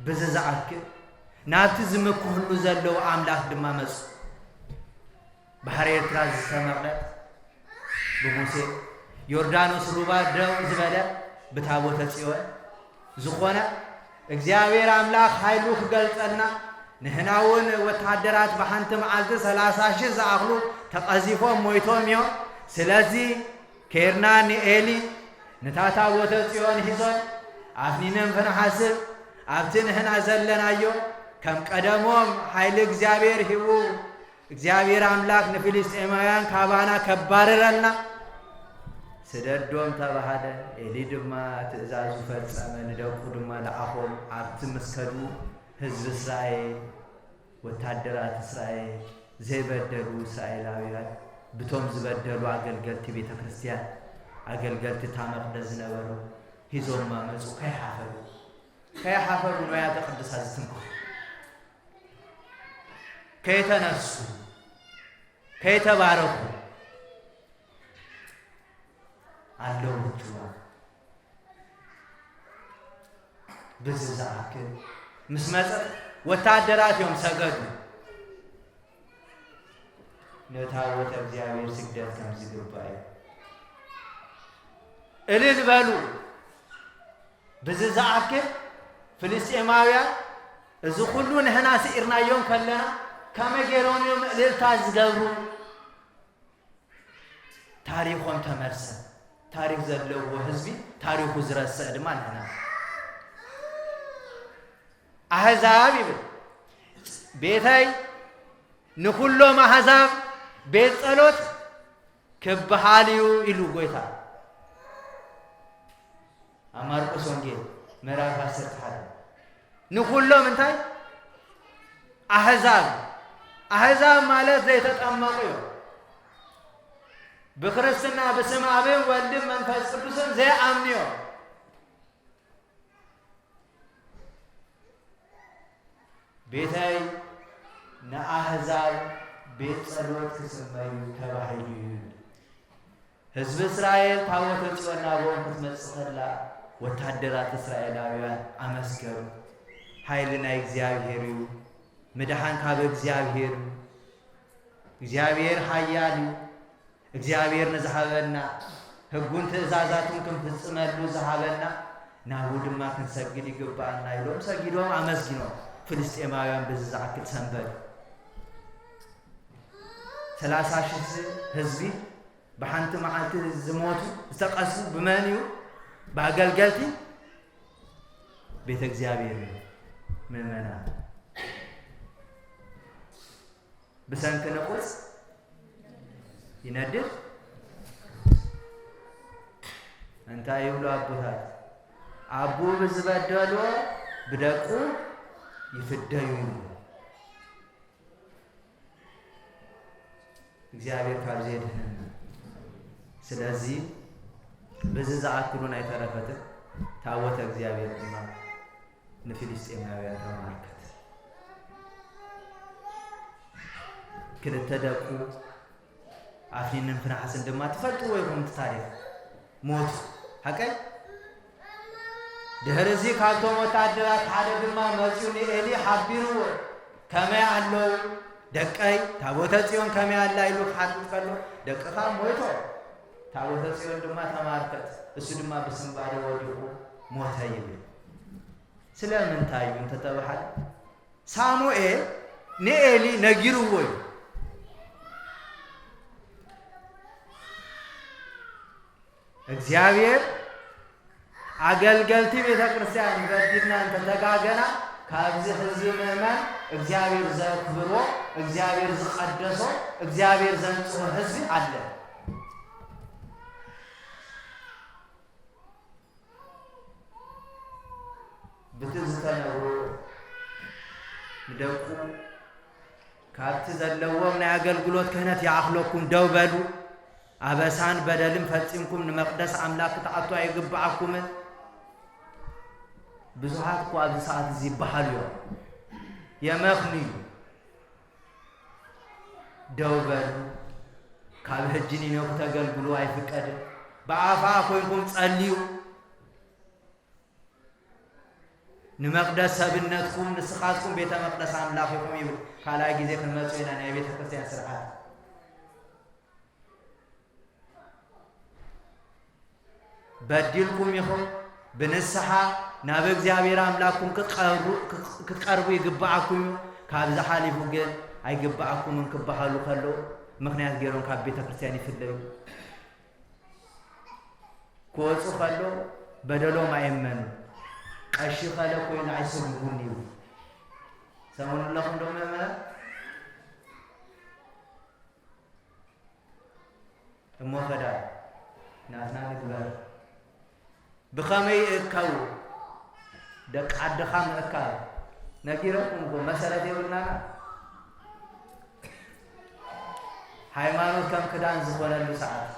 በዚ ዝኣክል ናብቲ ዝምክሕሉ ዘለዉ ኣምላኽ ድማ መጹ። ባሕሪ ኤርትራ ዝተመቕለት ብሙሴ፣ ዮርዳኖስ ሩባ ደው ዝበለ ብታቦተ ጽዮን ዝኾነ እግዚኣብሔር ኣምላኽ ሓይሉ ክገልጸልና፣ ንሕና እውን ወተሃደራት ብሓንቲ መዓልቲ ሰላሳ ሺህ ዝኣኽሉ ተቐዚፎም ሞይቶም እዮም። ስለዚ ኬርና ንኤሊ ነታ ታቦተ ጽዮን ሒዞን ኣፍኒንን ፍንሓስን ኣብቲ ንሕና ዘለናዮ ከም ቀደሞም ሓይሊ እግዚኣብሔር ሂቡ፣ እግዚኣብሔር ኣምላኽ ንፍልስጤማውያን ካባና ከባርረልና፣ ስደዶም ተባሃለ። ኤሊ ድማ ትእዛዙ ፈጸመ፣ ንደቁ ድማ ለኣኾም። ኣብቲ ምስ ከዱ ህዝቢ እስራኤል፣ ወታደራት እስራኤል፣ ዘይበደሉ እስራኤላውያን፣ ብቶም ዝበደሉ ኣገልገልቲ ቤተ ክርስቲያን፣ ኣገልገልቲ እታ መቕደስ ዝነበሩ ሂዞማ መጹ። ከይሓፈሩ፣ ከይሓፈሩ ንዋያተ ቅዱሳት ዝትንክፉ፣ ከይተነሱ፣ ከይተባረኹ ኣለዉ። እጅዋ ብዚ ዝኣክል ምስ መጸት ወታደራት እዮም ሰገዱ። ንታቦተ እግዚኣብሔር ስግደት ከም ዝግባእ እዩ። እልል በሉ። ብዚ ዝኣክል ፍልስጤማውያን እዚ ኩሉ ንሕና ስዒርናዮም ከለና ከመይ ገይሮም እዮም እልልታ ዝገብሩ? ታሪኾም ተመርሰ። ታሪኽ ዘለዎ ህዝቢ ታሪኹ ዝረስዕ ድማ ንሕና። ኣህዛብ ይብል፣ ቤተይ ንኹሎም ኣህዛብ ቤት ጸሎት ክበሃል እዩ ኢሉ ጎይታ ኣብ ማርቆስ ወንጌል ምዕራፍ ዓሰርተ ሓደ። ንኹሎም እንታይ? ኣህዛብ። ኣህዛብ ማለት ዘይተጠመቑ እዮም። ብክርስትና ብስም ኣብን ወልድን መንፈስ ቅዱስን ዘይኣምኑ እዮም። ቤተይ ንኣህዛብ ቤት ጸሎት ክስመዩ ተባሂሉ እዩ። ህዝቢ እስራኤል ታቦተ ጽዮን ናብኦም ክትመጽእ ከላ ወታደራት እስራኤላውያን ኣመስገኑ። ሓይሊ ናይ እግዚኣብሔር እዩ። ምድሓን ካብ እግዚኣብሔር እዩ። እግዚኣብሔር ሓያል እዩ። እግዚኣብሔር ንዝሃበና፣ ሕጉን ትእዛዛቱን ክንፍጽመሉ ዝሃበና፣ ናብኡ ድማ ክንሰግድ ይግብኣና ኢሎም ሰጊዶም ኣመስጊኖም። ፍልስጤማውያን በዚ ዝኣክል ሰንበዱ። ሰላሳ ሽሕ ህዝቢ ብሓንቲ መዓልቲ ዝሞቱ፣ ዝተቐስሙ ብመን እዩ? ብኣገልገልቲ ቤተ እግዚኣብሔር እዩ። ምእመናን፣ ብሰንኪ ንቑጽ ይነድድ። እንታይ ይብሉ ኣቦታት? ኣቦ ብዝበደሎ ብደቁ ይፍደዩ ይብሉ። እግዚኣብሔር ካብዚ የድሕነና። ስለዚ በዚ ዝኣክሉን ኣይተረፈትን፣ ታቦተ እግዚኣብሔር ድማ ንፊልስጤማውያን ተማርከት። ክልተ ደቁ ኣፍኒንን ፍንሓስን ድማ ትፈልጥዎ ኢኹም እቲ ታሪኽ፣ ሞቱ። ሓቀይ? ድሕሪ እዚ ካብቶም ወታደራት ሓደ ድማ መጺኡ ንኤሊ ሓቢርዎ፣ "ከመይ ኣለዉ ደቀይ? ታቦተ ጽዮን ከመይ ኣላ?" ኢሉ ክሓትት ከሎ፣ "ደቅኻ ሞይቶም፣ ታቦተ ጽዮን ድማ ተማርከት፣ እሱ ድማ ብስንባደ ወዲቑ ሞተ" ይብል። ስለምንታይ እዩ እንተተባሃለ፣ ሳሙኤል ንኤሊ ነጊርዎ እዩ። እግዚኣብሔር ኣገልገልቲ ቤተ ክርስቲያን በዲልና እንተተጋገና፣ ካብዚ ህዝቢ ምእመን እግዚኣብሔር ዘክብሮ፣ እግዚኣብሔር ዝቐደሶ፣ እግዚኣብሔር ዘንጽሆ ህዝቢ ኣለ። ብቲ ዝተነግሮ ንደቁ፣ "ካብቲ ዘለዎም ናይ ኣገልግሎት ክህነት ይኣኽለኩም፣ ደው በሉ። ኣበሳን በደልን ፈጺምኩም ንመቕደስ ኣምላኽ ክትኣቱ ኣይግብኣኩምን።" ብዙሓት እኮ ኣብዚ ሰዓት እዚ ይበሃሉ እዮም፣ የመኽንዩ። ደው በሉ። ካብ ሕጂ ንኔው ክተገልግሉ ኣይፍቀድን። ብኣፋ ኮይንኩም ጸልዩ። ንመቕደስ ሰብነትኩም ንስኻትኩም ቤተ መቕደስ ኣምላኽ ኢኹም ይብል። ካልኣይ ግዜ ክንመጽእ ኢና ናይ ቤተ ክርስቲያን ስርዓት። በዲልኩም ኢኹም፣ ብንስሓ ናብ እግዚኣብሔር ኣምላኽኩም ክትቀርቡ፣ ክትቀርቡ ይግብኣኩም እዩ። ካብዚ ሓሊፉ ግን ኣይግብኣኩምን ክበሃሉ ከለዉ ምኽንያት ገይሮም ካብ ቤተ ክርስቲያን ይፍለዩ። ክወፁ ከለዉ በደሎም ኣየመኑ። ቀሺ ከለ ኮይኑ ኣይስጉምን እዩ። ሰሙን ኣለኹም ዶ ምእመናን? እሞ ኸዳ ናትና ንግበር። ብኸመይ ይእከቡ? ደቂ ዓድኻ ምእካብ ነጊረኩም እኮ መሰረት የብልናና። ሃይማኖት ከም ክዳን ዝኾነሉ ሰዓት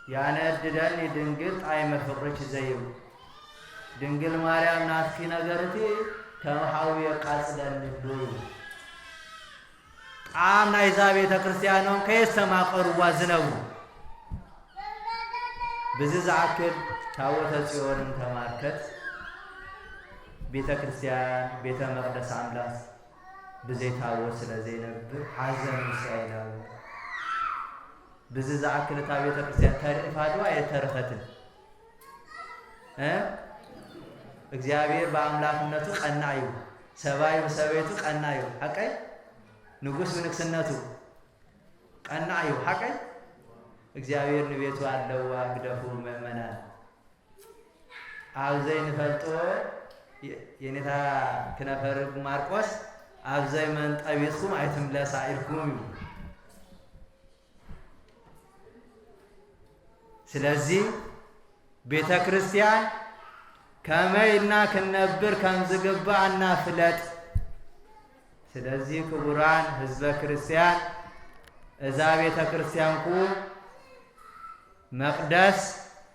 ያነድደኒ ድንግል ጣዕመ ፍቅርኪ ዘይብል ድንግል ማርያም ናትኪ ነገርኪ ከም ሓዊ የቃጽለኒ ኣሎ ይብል። ጣዕም ናይዛ ቤተ ክርስቲያኖም ከየስተማቀርዋ ዝነብሩ ብዚ ዝኣክል ታቦተ ጽዮን እንተማርከት ቤተ ክርስቲያን ቤተ መቅደስ ኣምላኽ ብዘይ ታቦት ስለ ዘይነብር ሓዘን ውስጥ ኣይነብር። ብዚ ዝኣክል እታ ቤተ ክርስቲያን ተርኢፋ ድዋ የተረፈትን? እ? እግዚኣብሔር ብኣምላኽነቱ ቀናእ እዩ። ሰብኣይ ብሰበይቱ ቀናእ እዩ። ሓቀይ? ንጉስ ብንግስነቱ ቀናእ እዩ። ሓቀይ? እግዚኣብሔር ንቤቱ ኣለዋ። ግደፉ ምእመናን። ኣብ ዘይንፈልጦ የ-፣ የኔታ ክነፈርግ ማርቆስ ኣብ ዘይመንጠቢትኩም ኣይትምለሳ ኢልኩም እዩ። ስለዚ ቤተ ክርስቲያን ከመይ ኢልና ክንነብር ከም ዝግብኣና ፍለጥ። ስለዚ ክቡራን ህዝበ ክርስቲያን፣ እዛ ቤተ ክርስቲያንኩ መቅደስ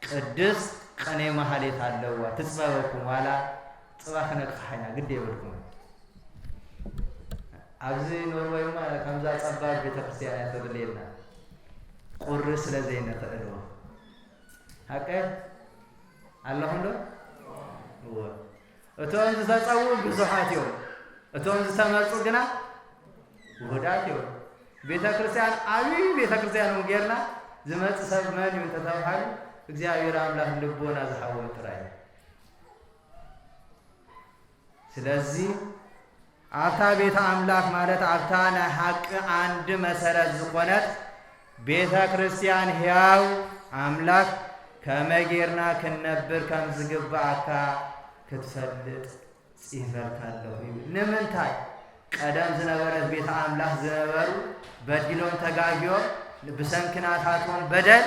ቅድስት ቅኔ ማህሌት ኣለዋ። ትጽበበኩም ዋላ ጽባ ክነቅሓ ኢና ግዲ የብልኩም። ኣብዚ ኖርወይማ ከምዛ ጸባብ ቤተ ክርስቲያን እያ ተድልየና። ቁሪ ስለ ዘይንኽእሎ። ሓቀ ኣለኹም ዶ? እወ። እቶም ዝተጸውዑ ብዙሓት እዮም። እቶም ዝተመርጹ ግና ውሁዳት እዮም። ቤተ ክርስቲያን፣ ዓብዪ ቤተ ክርስቲያን እውን ጌርና ዝመጽእ ሰብ መን እዩ እንተተባሃሉ፣ እግዚኣብሔር ኣምላኽ ልቦና ዝሃቦም ጥራይ እዩ። ስለዚ ኣብታ ቤተ ኣምላኽ፣ ማለት ኣብታ ናይ ሓቂ ዓንዲ መሰረት ዝኾነት ቤተ ክርስቲያን፣ ሕያው ኣምላኽ ከመይ ጌርና ክንነብር ከም ዝግብኣካ ክትፈልጥ ጽሒፈልካ ኣለኹ ይብል። ንምንታይ? ቀደም ዝነበረት ቤተ ኣምላኽ ዝነበሩ በዲሎም ተጋግዮም፣ ብሰንኪ ናታቶም በደል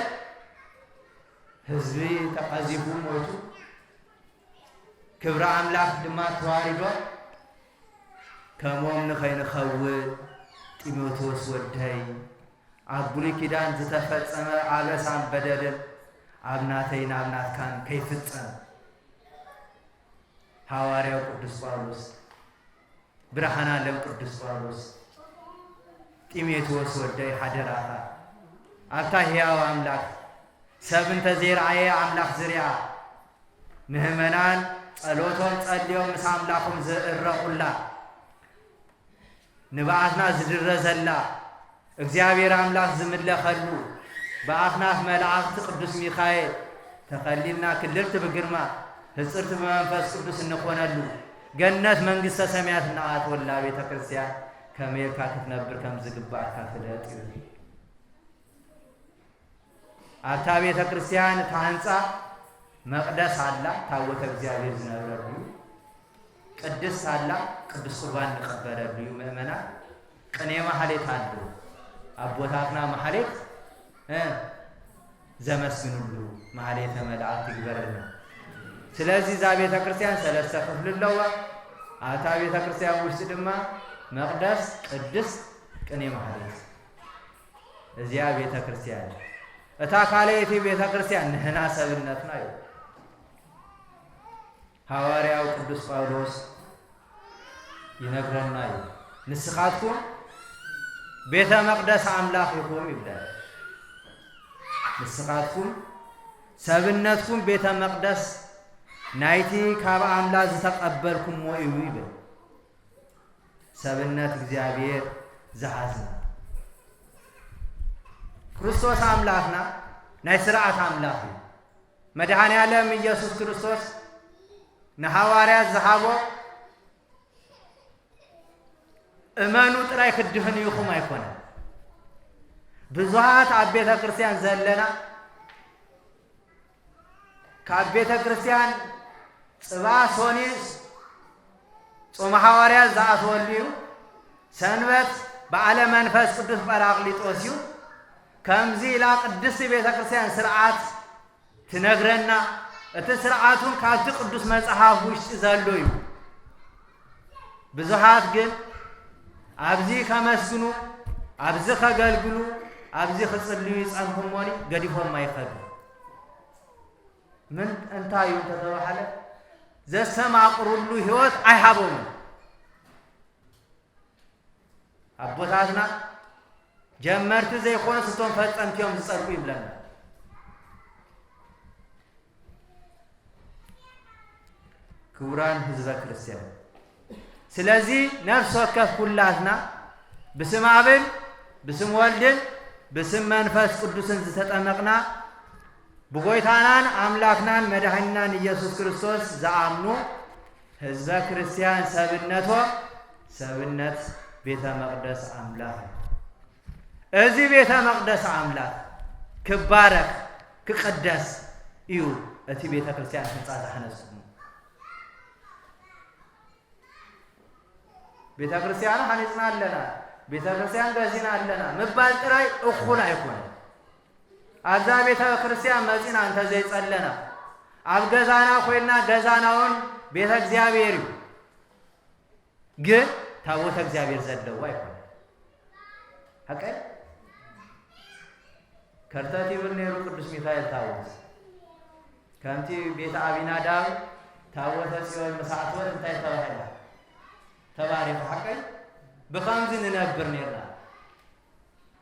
ህዝቢ ተቐዚፉ ሞይቱ፣ ክብሪ ኣምላኽ ድማ ተዋሪዶ። ከምኦም ንኸይንኸውን ጢሞቴዎስ ወደይ፣ ኣብ ብሉይ ኪዳን ዝተፈጸመ ኣበሳን በደልን ኣብ ናተይን ኣብ ናትካን ከይፍጸም፣ ሃዋርያው ቅዱስ ጳውሎስ፣ ብርሃን ዓለም ቅዱስ ጳውሎስ፣ ጢሞቴዎስ ወደይ ሓደራኻ፣ ኣብታ ሕያው ኣምላኽ፣ ሰብ እንተ ዘይረኣየ ኣምላኽ ዝርኣ፣ ምህመናን ጸሎቶም ጸልዮም ምስ ኣምላኾም ዝእረቑላ፣ ንብኣትና ዝድረዘላ፣ እግዚኣብሔር ኣምላኽ ዝምለኸሉ፣ ብኣኽናፍ መላእኽቲ ቅዱስ ሚካኤል ተኸሊልና ክልልቲ ብግርማ፣ ህጽርቲ ብመንፈስ ቅዱስ እንኾነሉ፣ ገነት መንግስተ ሰማያት እናኣትወላ ቤተ ክርስቲያን ከመይ ኢልካ ክትነብር ከም ዝግባእካ ፍለጥ ይብል። ኣብታ ቤተ ክርስቲያን እታ ህንጻ መቕደስ ኣላ፣ ታቦተ እግዚኣብሔር ዝነብረሉ፣ ቅድስት ኣላ፣ ቅዱስ ቁርባን ንቐበለሉ እዩ። ምእመናን፣ ቅኔ ማህሌት ኣሎ። ኣቦታትና ማህሌት፣ እ፣ ዘመስግንሉ ማህሌተ መላእክት ይግበረልና። ስለዚ እዛ ቤተ ክርስቲያን ሰለስተ ክፍሊ ኣለዋ። ኣብታ ቤተ ክርስቲያን ውሽጢ ድማ መቕደስ፣ ቅድስት፣ ቅኔ ማህሌት። እዚኣ ቤተ ክርስቲያን እያ። እታ ካልኣይቲ ቤተ ክርስቲያን ንሕና ሰብነትና እዩ። ሃዋርያው ቅዱስ ጳውሎስ ይነግረና እዩ። "ንስኻትኩም ቤተ መቕደስ ኣምላኽ ኢኹም" ይብለና። ንስኻትኩም ሰብነትኩም ቤተ መቕደስ ናይቲ ካብ ኣምላኽ ዝተቐበልኩምዎ እዩ ይብል። ሰብነት እግዚኣብሔር ዝሓዝና። ክርስቶስ ኣምላኽና ናይ ስርዓት ኣምላኽ እዩ። መድኃኔ ዓለም ኢየሱስ ክርስቶስ ንሃዋርያት ዝሃቦ "እመኑ ጥራይ ክትድህኑ ኢኹም" ኣይኮነን። ብዙሃት ኣብ ቤተ ክርስቲያን ዘለና ካብ ቤተ ክርስቲያን ጽባ ሶኒስ ጾመ ሓዋርያት ዝኣትወሉ እዩ። ሰንበት በዓለ መንፈስ ቅዱስ ጳራቅሊጦስ እዩ። ከምዚ ኢላ ቅድስቲ ቤተ ክርስቲያን ስርዓት ትነግረና። እቲ ስርዓቱን ካብቲ ቅዱስ መጽሓፍ ውሽጢ ዘሎ እዩ። ብዙሓት ግን ኣብዚ ከመስግኑ፣ ኣብዚ ከገልግሉ፣ ኣብዚ ክጽልዩ ይጸንሑ እሞኒ ገዲፎም ኣይኸዱ። ምን እንታይ እዩ እንተተባሃለ፣ ዘስተማቕሩሉ ህይወት ኣይሃቦምን። ኣቦታትና ጀመርቲ ዘይኮኑስ እቶም ፈጸምቲ እዮም ዝጸድቁ ይብለና። ክቡራን ህዝበ ክርስቲያን፣ ስለዚ ነፍስ ወከፍ ኩላትና ብስም ኣብን ብስም ወልድን ብስም መንፈስ ቅዱስን ዝተጠመቕና ብጎይታናን ኣምላኽናን መድኃኒናን ኢየሱስ ክርስቶስ ዝኣምኑ ህዝበ ክርስቲያን ሰብነቶም ሰብነት ቤተ መቕደስ ኣምላኽ እዩ። እዚ ቤተ መቕደስ ኣምላኽ ክባረኽ ክቕደስ እዩ እቲ ቤተ ክርስቲያን ህንጻ ዝሓነጽኩሞ። ቤተ ክርስቲያን ሓኒጽና ኣለና፣ ቤተ ክርስቲያን ገዚና ኣለና ምባል ጥራይ እኹል ኣይኮነን። ኣብዛ ቤተ ክርስቲያን መጺና እንተ ዘይጸለና፣ ኣብ ገዛና ኮይና፣ ገዛና እውን ቤተ እግዚኣብሔር እዩ። ግን ታቦተ እግዚኣብሔር ዘለዎ ኣይኮነን። ሓቀይ ከርተት ይብል ነይሩ ቅዱስ ሚካኤል ታቦት። ከምቲ ቤተ ኣቢናዳብ ታቦተ ጽዮን ምስ ኣተወት እንታይ ተባሂላ? ተባሪኹ። ሓቀይ ብኸምዚ ንነብር ነይርና።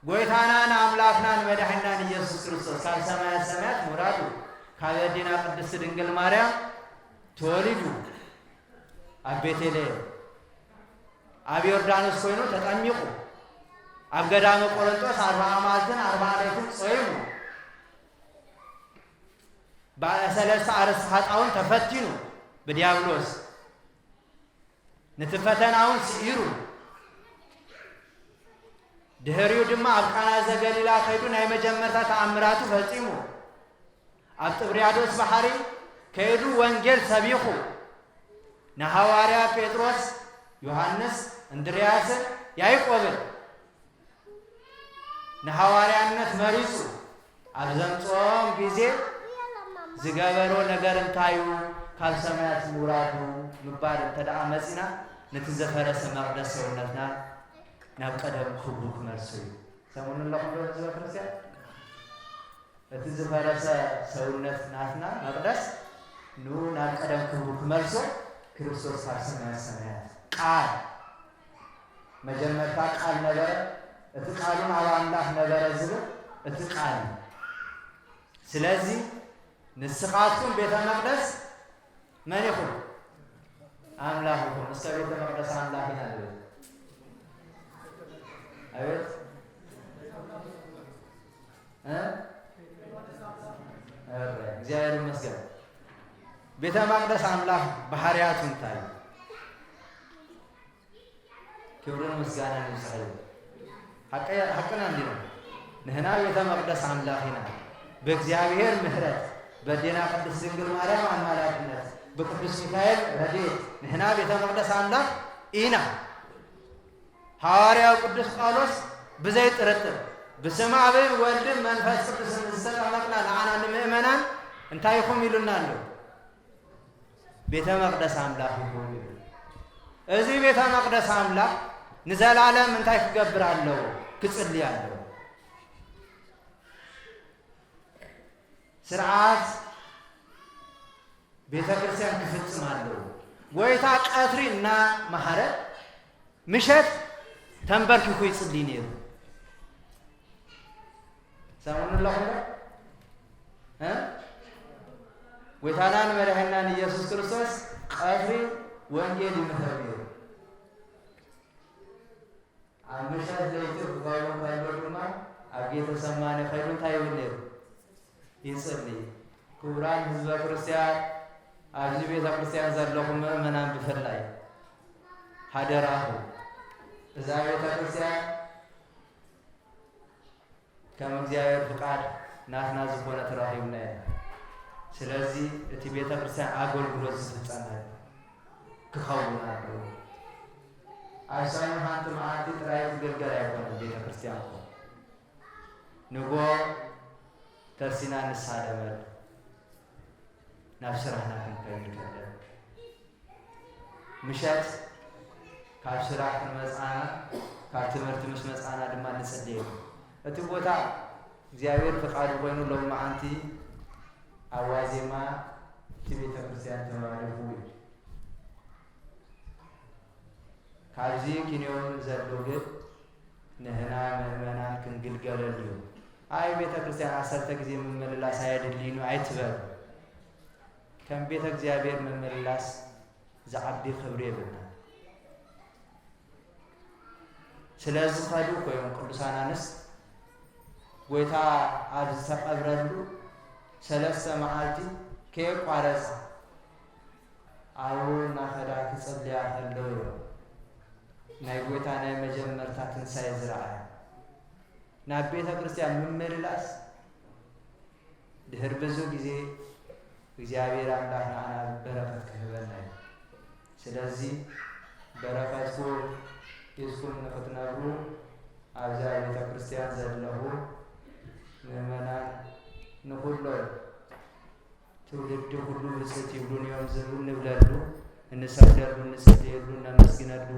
ጎይታናን ኣምላኽናን መድኃኒናን ኢየሱስ ክርስቶስ ካብ ሰማያት ሰማያት ምውራዱ፣ ካብ ኣዴና ቅድስቲ ድንግል ማርያም ተወሊዱ፣ ኣብ ቤተልሔም ኣብ ዮርዳኖስ ኮይኑ ተጠሚቑ፣ ኣብ ገዳመ ቆሮንጦስ ኣርብዓ መዓልትን ኣርብዓ ለይትን ጾይሙ፣ ብሰለስተ ኣርእስቲ ኃጣውን ተፈቲኑ ብዲያብሎስ፣ ነቲ ፈተናውን ስዒሩ፣ ድሕሪኡ ድማ ኣብ ቃና ዘገሊላ ከይዱ ናይ መጀመርታ ተኣምራቱ ፈጺሙ፣ ኣብ ጥብርያዶስ ባሕሪ ከይዱ ወንጌል ሰቢኹ፣ ንሃዋርያ ጴጥሮስ፣ ዮሃንስ፣ እንድርያስን ያዕቆብን ንሃዋርያነት መሪጹ ኣብ ዘምጽኦም ግዜ ዝገበሮ ነገር እንታይ እዩ? ካብ ሰማያት ምውራዱ ምባል እንተ ደኣ መጺና፣ ነቲ ዝፈረሰ መቕደስ ሰውነትና ናብ ቀደም ክብሩ ክመልሶ እዩ። ሰሙን ኣለኹም ዶ ህዝበ ክርስቲያን? እቲ ዝፈረሰ ሰውነት ናትና መቕደስ ኑ ናብ ቀደም ክብሩ ክመልሶ ክርስቶስ ካብ ሰማያት ሰማያት ቃል መጀመርታ ቃል ነበረ፣ እቲ ቃሉን ኣብ ኣምላኽ ነበረ ዝብል እቲ ቃል እዩ። ስለዚ ንስኻትኩም ቤተ መቕደስ መን ኢኹም? ኣምላኽ ኢኹም። እስከ ቤተ መቕደስ ኣምላኽ ኢና ንብል። ኣቤት እ? ኧረ፣ እግዚኣብሔር ይመስገን። ቤተ መቕደስ ኣምላኽ ባህርያቱ እንታይ እዩ? ክብርን ምስጋናን ይብዝሓሉ። ሓቀ-፣ ሓቅና እንዲና። ንሕና ቤተ መቕደስ ኣምላኽ ኢና። ብእግዚኣብሔር ምሕረት፣ በዴና ቅድስት ድንግል ማርያም ኣማላድነት፣ ብቅዱስ ሚካኤል ረድኤት ንሕና ቤተ መቕደስ ኣምላኽ ኢና። ሃዋርያው ቅዱስ ጳውሎስ ብዘይ ጥርጥር ብስም ኣብን ወልድን መንፈስ ቅዱስን ዝተጠመቕና ንዓና ንምእመናን እንታይ ኢኹም ኢሉና ኣሎ? ቤተ መቕደስ ኣምላኽ ይኹን ይብል። እዚ ቤተ መቕደስ ኣምላኽ ንዘላለም እንታይ ክገብር ኣለዎ? ክጽሊ ኣለዎ። ስርዓት ቤተ ክርስቲያን ክፍጽም ኣለዎ። ጎይታ ቀትሪ እናመሃረ ምሸት ተንበርኪኹ ይጽሊ ነይሩ። ሰሙን ኣለኹም ዶ? እ? ጎይታናን መድኃኒናን ኢየሱስ ክርስቶስ ቀትሪ ወንጌል ይምህር ነይሩ። ኣብ ምሸት ለይቲ ክኸውን ከሎ ድማ ኣብ ጌተሰማኒ ከይዱ እንታይ ይብል ነይሩ? ይጽሊ። ክቡራን ህዝበ ክርስቲያን፣ ኣብዚ ቤተ ክርስቲያን ዘለኹም ምእመናን ብፍላይ ሓደራኹም እዛ ቤተ ክርስቲያን ከም እግዚኣብሔር ፍቃድ ናትና ዝኾነ ተረኺብና ኢና። ስለዚ እቲ ቤተ ክርስቲያን ኣገልግሎት ዝፍጸመ ክኸውን ኣለዎ። ኣብ ሰሙን ሓንቲ መዓልቲ ጥራይ ክግልገል ኣይኮነን ቤተ ክርስቲያን እኮ። ንጎ ተርሲና ንሳለመሉ ናብ ስራሕና ክንከይድ ከለና ምሸት ካብ ስራሕ ክንመጽኣና ካብ ትምህርቲ ምስ መጽኣና ድማ ንጽልየሉ። እቲ ቦታ እግዚኣብሔር ፍቃዱ ኮይኑ ሎም መዓንቲ ኣብ ዋዜማ እቲ ቤተ ክርስቲያን ተባሪኹ እዩ። ካብዚ ኪንዮን ዘሎ ግን ንህና ምእመናን ክንግልገለሉ እዩ። ኣይ ቤተ ክርስቲያን ዓሰርተ ግዜ ምምልላስ ኣየድልይኑ ኣይትበሉ። ከም ቤተ እግዚኣብሔር ምምልላስ ዝዓቢ ክብሪ የብልና። ስለዚ ኸዱ ኮይም ቅዱሳን ኣንስት ጎይታ ኣብ ዝተቐብረሉ ሰለስተ መዓልቲ ከየቋረጻ ኣብኡ እናኸዳ ክጸልያ ከለዉ እዮም ናይ ጎይታ ናይ መጀመርታ ትንሳኤ ዝረኣያ። ናብ ቤተ ክርስቲያን ምምልላስ ድሕር ብዙ ግዜ እግዚኣብሔር ኣምላኽ ንዓና በረኸት ክህበና እዩ። ስለዚ በረኸትኩም ሒዝኩም ንኽትነብሩ ኣብዛ ቤተ ክርስቲያን ዘለኹ ምእመናን ንኹሎም ትውልዲ ኩሉ ብፅት ይብሉን እዮም ዝብል ንብለሉ፣ እንሰግደሉ፣ እንፅልየሉ፣ እነመስግነሉ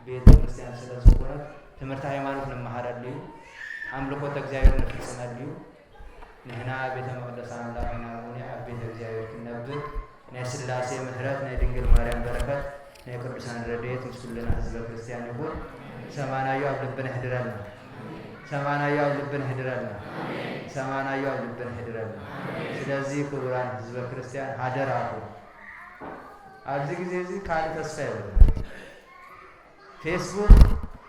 ቤተ ክርስቲያን ስለ ዝኾነት ትምህርቲ ሃይማኖት ንመሃረሉ እዩ። ኣምልኮተ እግዚኣብሔር ንፍፅመሉ እዩ። ንሕና ቤተ መቅደስ ኣምላኽ ኢና እሙን ኣብ ቤተ እግዚኣብሔር ክንነብር ናይ ስላሴ ምሕረት ናይ ድንግል ማርያም በረከት ናይ ቅዱሳን ረድኤት ምስ ኩልና ህዝበ ክርስቲያን ይኹን። ሰማናዩ ኣብ ልብና ይሕድረልና። ሰማናዩ ኣብ ልብና ይሕድረልና። ሰማናዩ ኣብ ልብና ይሕድረልና። ስለዚ ክቡራን ህዝበ ክርስቲያን ሃደራኹም ኣብዚ ግዜ እዚ ካልእ ተስፋ የብልና። ፌስቡክ፣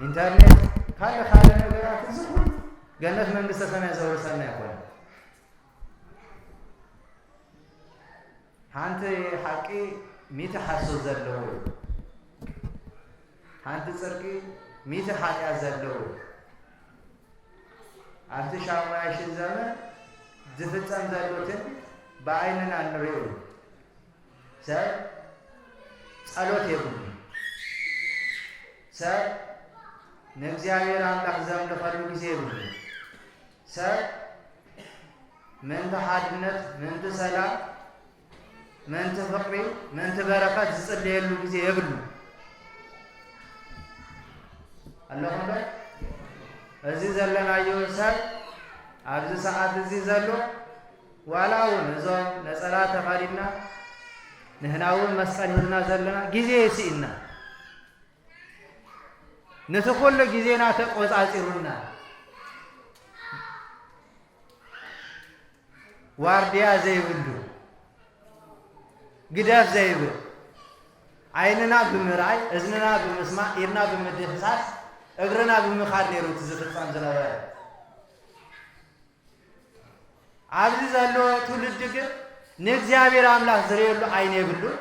ኢንተርኔት፣ ካልእ ካልእ ነገራት እዚ ኩሉ ገነት መንግስተ ሰማይ ዘውርሰና ኣይኮነን። ሓንቲ ሓቂ ሚእቲ ሓሶት ዘለዎ እዩ። ሓንቲ ጽድቂ ሚእቲ ሓጢኣት ዘለዎ እዩ። ኣብቲ ሻሙናይ ሽሕ ዘመን ዝፍጸም ዘሎ ትንቢት ብዓይንና እንርእዮ እዩ። ሰብ ጸሎት የብሉ። ሰብ ንእግዚኣብሔር ኣምላኽ ዘምልኸሉ ግዜ የብሉ። ሰብ ምእንቲ ሓድነት፣ ምእንቲ ሰላም፣ ምእንቲ ፍቕሪ፣ ምእንቲ በረኸት ዝጽልየሉ ግዜ የብሉ። ኣለኹም ዶ? እዚ ዘለናዮ ሰብ ኣብዚ ሰዓት እዚ ዘሎ ዋላ እውን እዞም ነጸላ ተኸዲንና ንሕና እውን መስቀል ሒዝና ዘለና ግዜ ይስኢና። ነቲ ኩሉ ግዜና ተቆጻጺሩና ዋርድያ ዘይብሉ ግደፍ ዘይብል ዓይንና ብምርኣይ እዝንና ብምስማዕ ኢድና ብምድህሳስ እግርና ብምኻድ ነይሩ እቲ ዝፍጸም ዝነበረ። ኣብዚ ዘሎ ትውልዲ ግን ንእግዚኣብሔር ኣምላኽ ዝርእየሉ ዓይኒ የብሉን።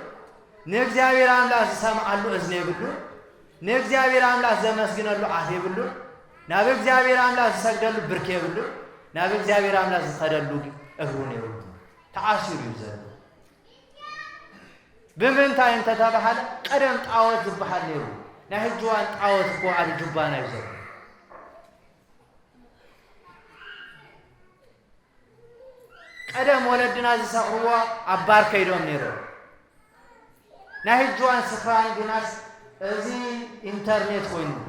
ንእግዚኣብሔር ኣምላኽ ዝሰምዓሉ እዝኒ የብሉን። ንእግዚኣብሔር ኣምላኽ ዘመስግነሉ ኣፍ የብሉን። ናብ እግዚኣብሔር ኣምላኽ ዝሰግደሉ ብርኪ የብሉን። ናብ እግዚኣብሔር ኣምላኽ ዝኸደሉ እግሩን የብሉን። ተኣሲሩ እዩ ዘሎ። ብምንታይ እንተተባሃለ ቀደም ጣዖት ዝበሃል ነይሩ። ናይ ሕጂ እዋን ጣዖት እኮ ኣብ ጁባና እዩ ዘሎ። ቀደም ወለድና ዝሰኽርዎ ኣብ ባር ከይዶም ነይሮም። ናይ ሕጂ እዋን ስኽራን ግናስ እዚ ኢንተርኔት ኮይኑሉ።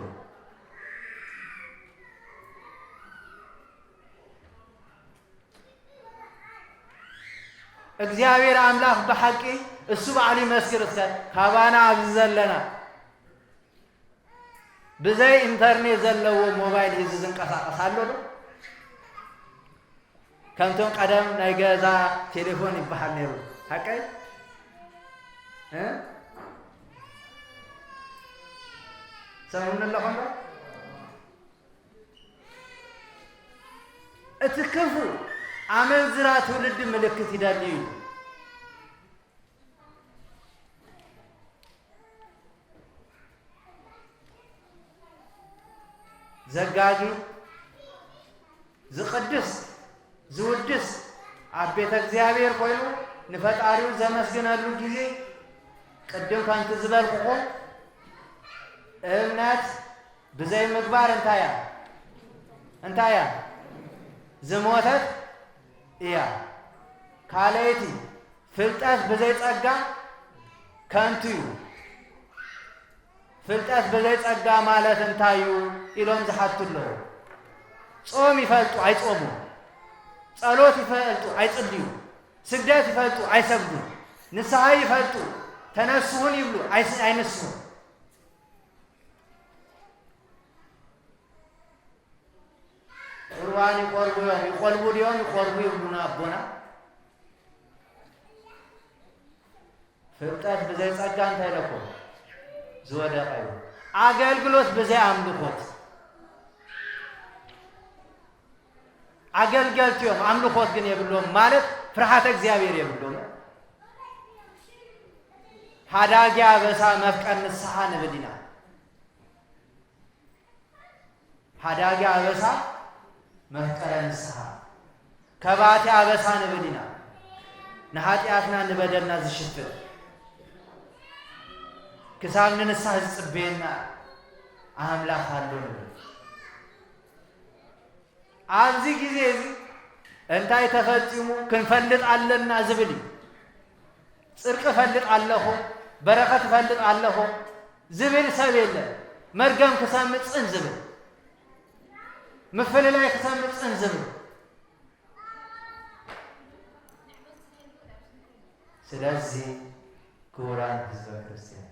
እግዚኣብሔር ኣምላኽ ብሓቂ እሱ ባዕሉ ይመስክር። እስከ ካባና ኣብዚ ዘለና ብዘይ ኢንተርኔት ዘለዎ ሞባይል ሒዙ ዝንቀሳቐስ ኣሎ ዶ? ከምቶም ቀደም ናይ ገዛ ቴሌፎን ይበሃል ነይሩ። ሓቀይ? እ? ሰምዑኒ ኣለኹም ዶ? እቲ ክፉ ኣመንዝራ ትውልዲ ምልክት ይደሊ እዩ። ዘጋጊ፣ ዝቕድስ፣ ዝውድስ ኣብ ቤተ እግዚኣብሔር ኮይኑ ንፈጣሪኡ ዘመስግነሉ ግዜ፣ ቅድም ከምቲ ዝበልኩኹም፣ እምነት ብዘይ ምግባር እንታይ እያ? እንታይ እያ? ዝሞተት እያ። ካልኣይቲ፣ ፍልጠት ብዘይ ጸጋ ከንቱ እዩ። ፍልጠት ብዘይ ጸጋ ማለት እንታይ እዩ? ኢሎም ዝሓቱ ኣለዉ። ጾም ይፈልጡ፣ ኣይጾሙ። ጸሎት ይፈልጡ፣ ኣይጽልዩ። ስግደት ይፈልጡ፣ ኣይሰግዱን። ንስሓ ይፈልጡ፣ ተነስሁን ይብሉ፣ ኣይስ-፣ ኣይንስሁን። ቁርባን ይቆርቡ እዮም። ይቆልቡ ድዮም? ይቆርቡ ይብሉና ኣቦና። ፍልጠት ብዘይ ጸጋ እንታይ ኢለኩም? ዝወደቐ እዩ። ኣገልግሎት ብዘይ ኣምልኾት። ኣገልገልቲ እዮም፣ ኣምልኾት ግን የብሎም፣ ማለት ፍርሃተ እግዚኣብሔር የብሎም። ሃዳጊ ኣበሳ መፍቀር ንስሓ ንብል ኢና። ሃዳጊ ኣበሳ መፍቀረ ንስሓ፣ ከባቲ ኣበሳ ንብል ኢና። ንኃጢኣትና ንበደልና ዝሽፍን፣ ክሳብ ንንስሓ ዝጽበየና ኣምላኽ ኣሎ ንብል። ኣብዚ ግዜ እዚ እንታይ ተፈጺሙ ክንፈልጥ ኣለና ዝብል እዩ። ጽድቂ እፈልጥ ኣለኹ፣ በረኸት እፈልጥ ኣለኹ ዝብል ሰብ የለን። መርገም ክሰምዕ ጽን ዝብል፣ ምፍልላይ ክሰምዕ ጽን ዝብል። ስለዚ ክቡራን ህዝበ ክርስቲያን፣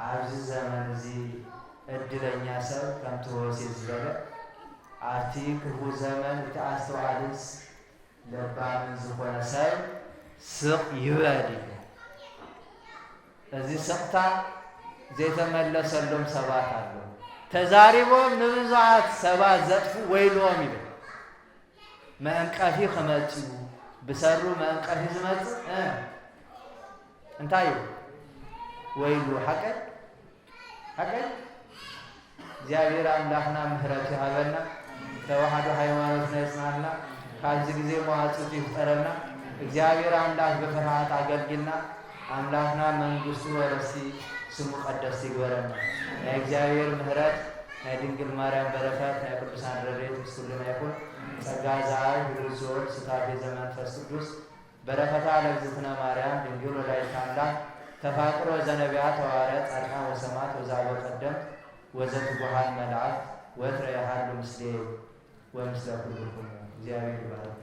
ኣብዚ ዘመን እዚ ዕድለኛ ሰብ ከምቲ ሆሴ ዝበለ፣ ኣብቲ ክፉእ ዘመን እቲ ኣስተውዓልን ለባምን ዝኾነ ሰብ ስቕ ይበል ይብል። እዚ ስቕታ ዘይተመለሰሎም ሰባት ኣለዉ። ተዛሪቦም ንብዙሓት ሰባት ዘጥፉ ወይልዎም ይብል። መእንቀፊ ክመጽኡ፣ ብሰሩ መእንቀፊ ዝመጽእ፣ እ፣ እንታይ እዩ? ወይሉ። ሓቀይ? ሓቀይ? እግዚኣብሔር ኣምላኽና ምሕረቱ ይሃበና፣ ተዋህዶ ሃይማኖትና ይጽናልና፣ ካብዚ ግዜ መዋጽእቱ ይፍጠረልና። እግዚኣብሔር ኣምላኽ ብፍርሃት ኣገልጊልና፣ ኣምላኽና መንግስቱ ወረስቲ፣ ስሙ ቀደስቲ ይግበረና። ናይ እግዚኣብሔር ምሕረት፣ ናይ ድንግል ማርያም በረከት፣ ናይ ቅዱሳን ረድኤት ምስ ኩልና ይኹን። ጸጋ ዘአብ ህሉው ዝወርድ ሱታፌ ዘመንፈስ ቅዱስ በረከታ ለእግዝእትነ ማርያም ድንግል ወላዲተ ኣምላክ ተፋቅሮ ዘነቢያት ሐዋርያት ጻድቃን ወሰማዕት ወዘአበው ቀደምት ወዘትጉሃን መላእክት ወትረ የሃሉ ምስሌ ወምስለ ኩልክሙ። እግዚኣብሔር ይባርክ።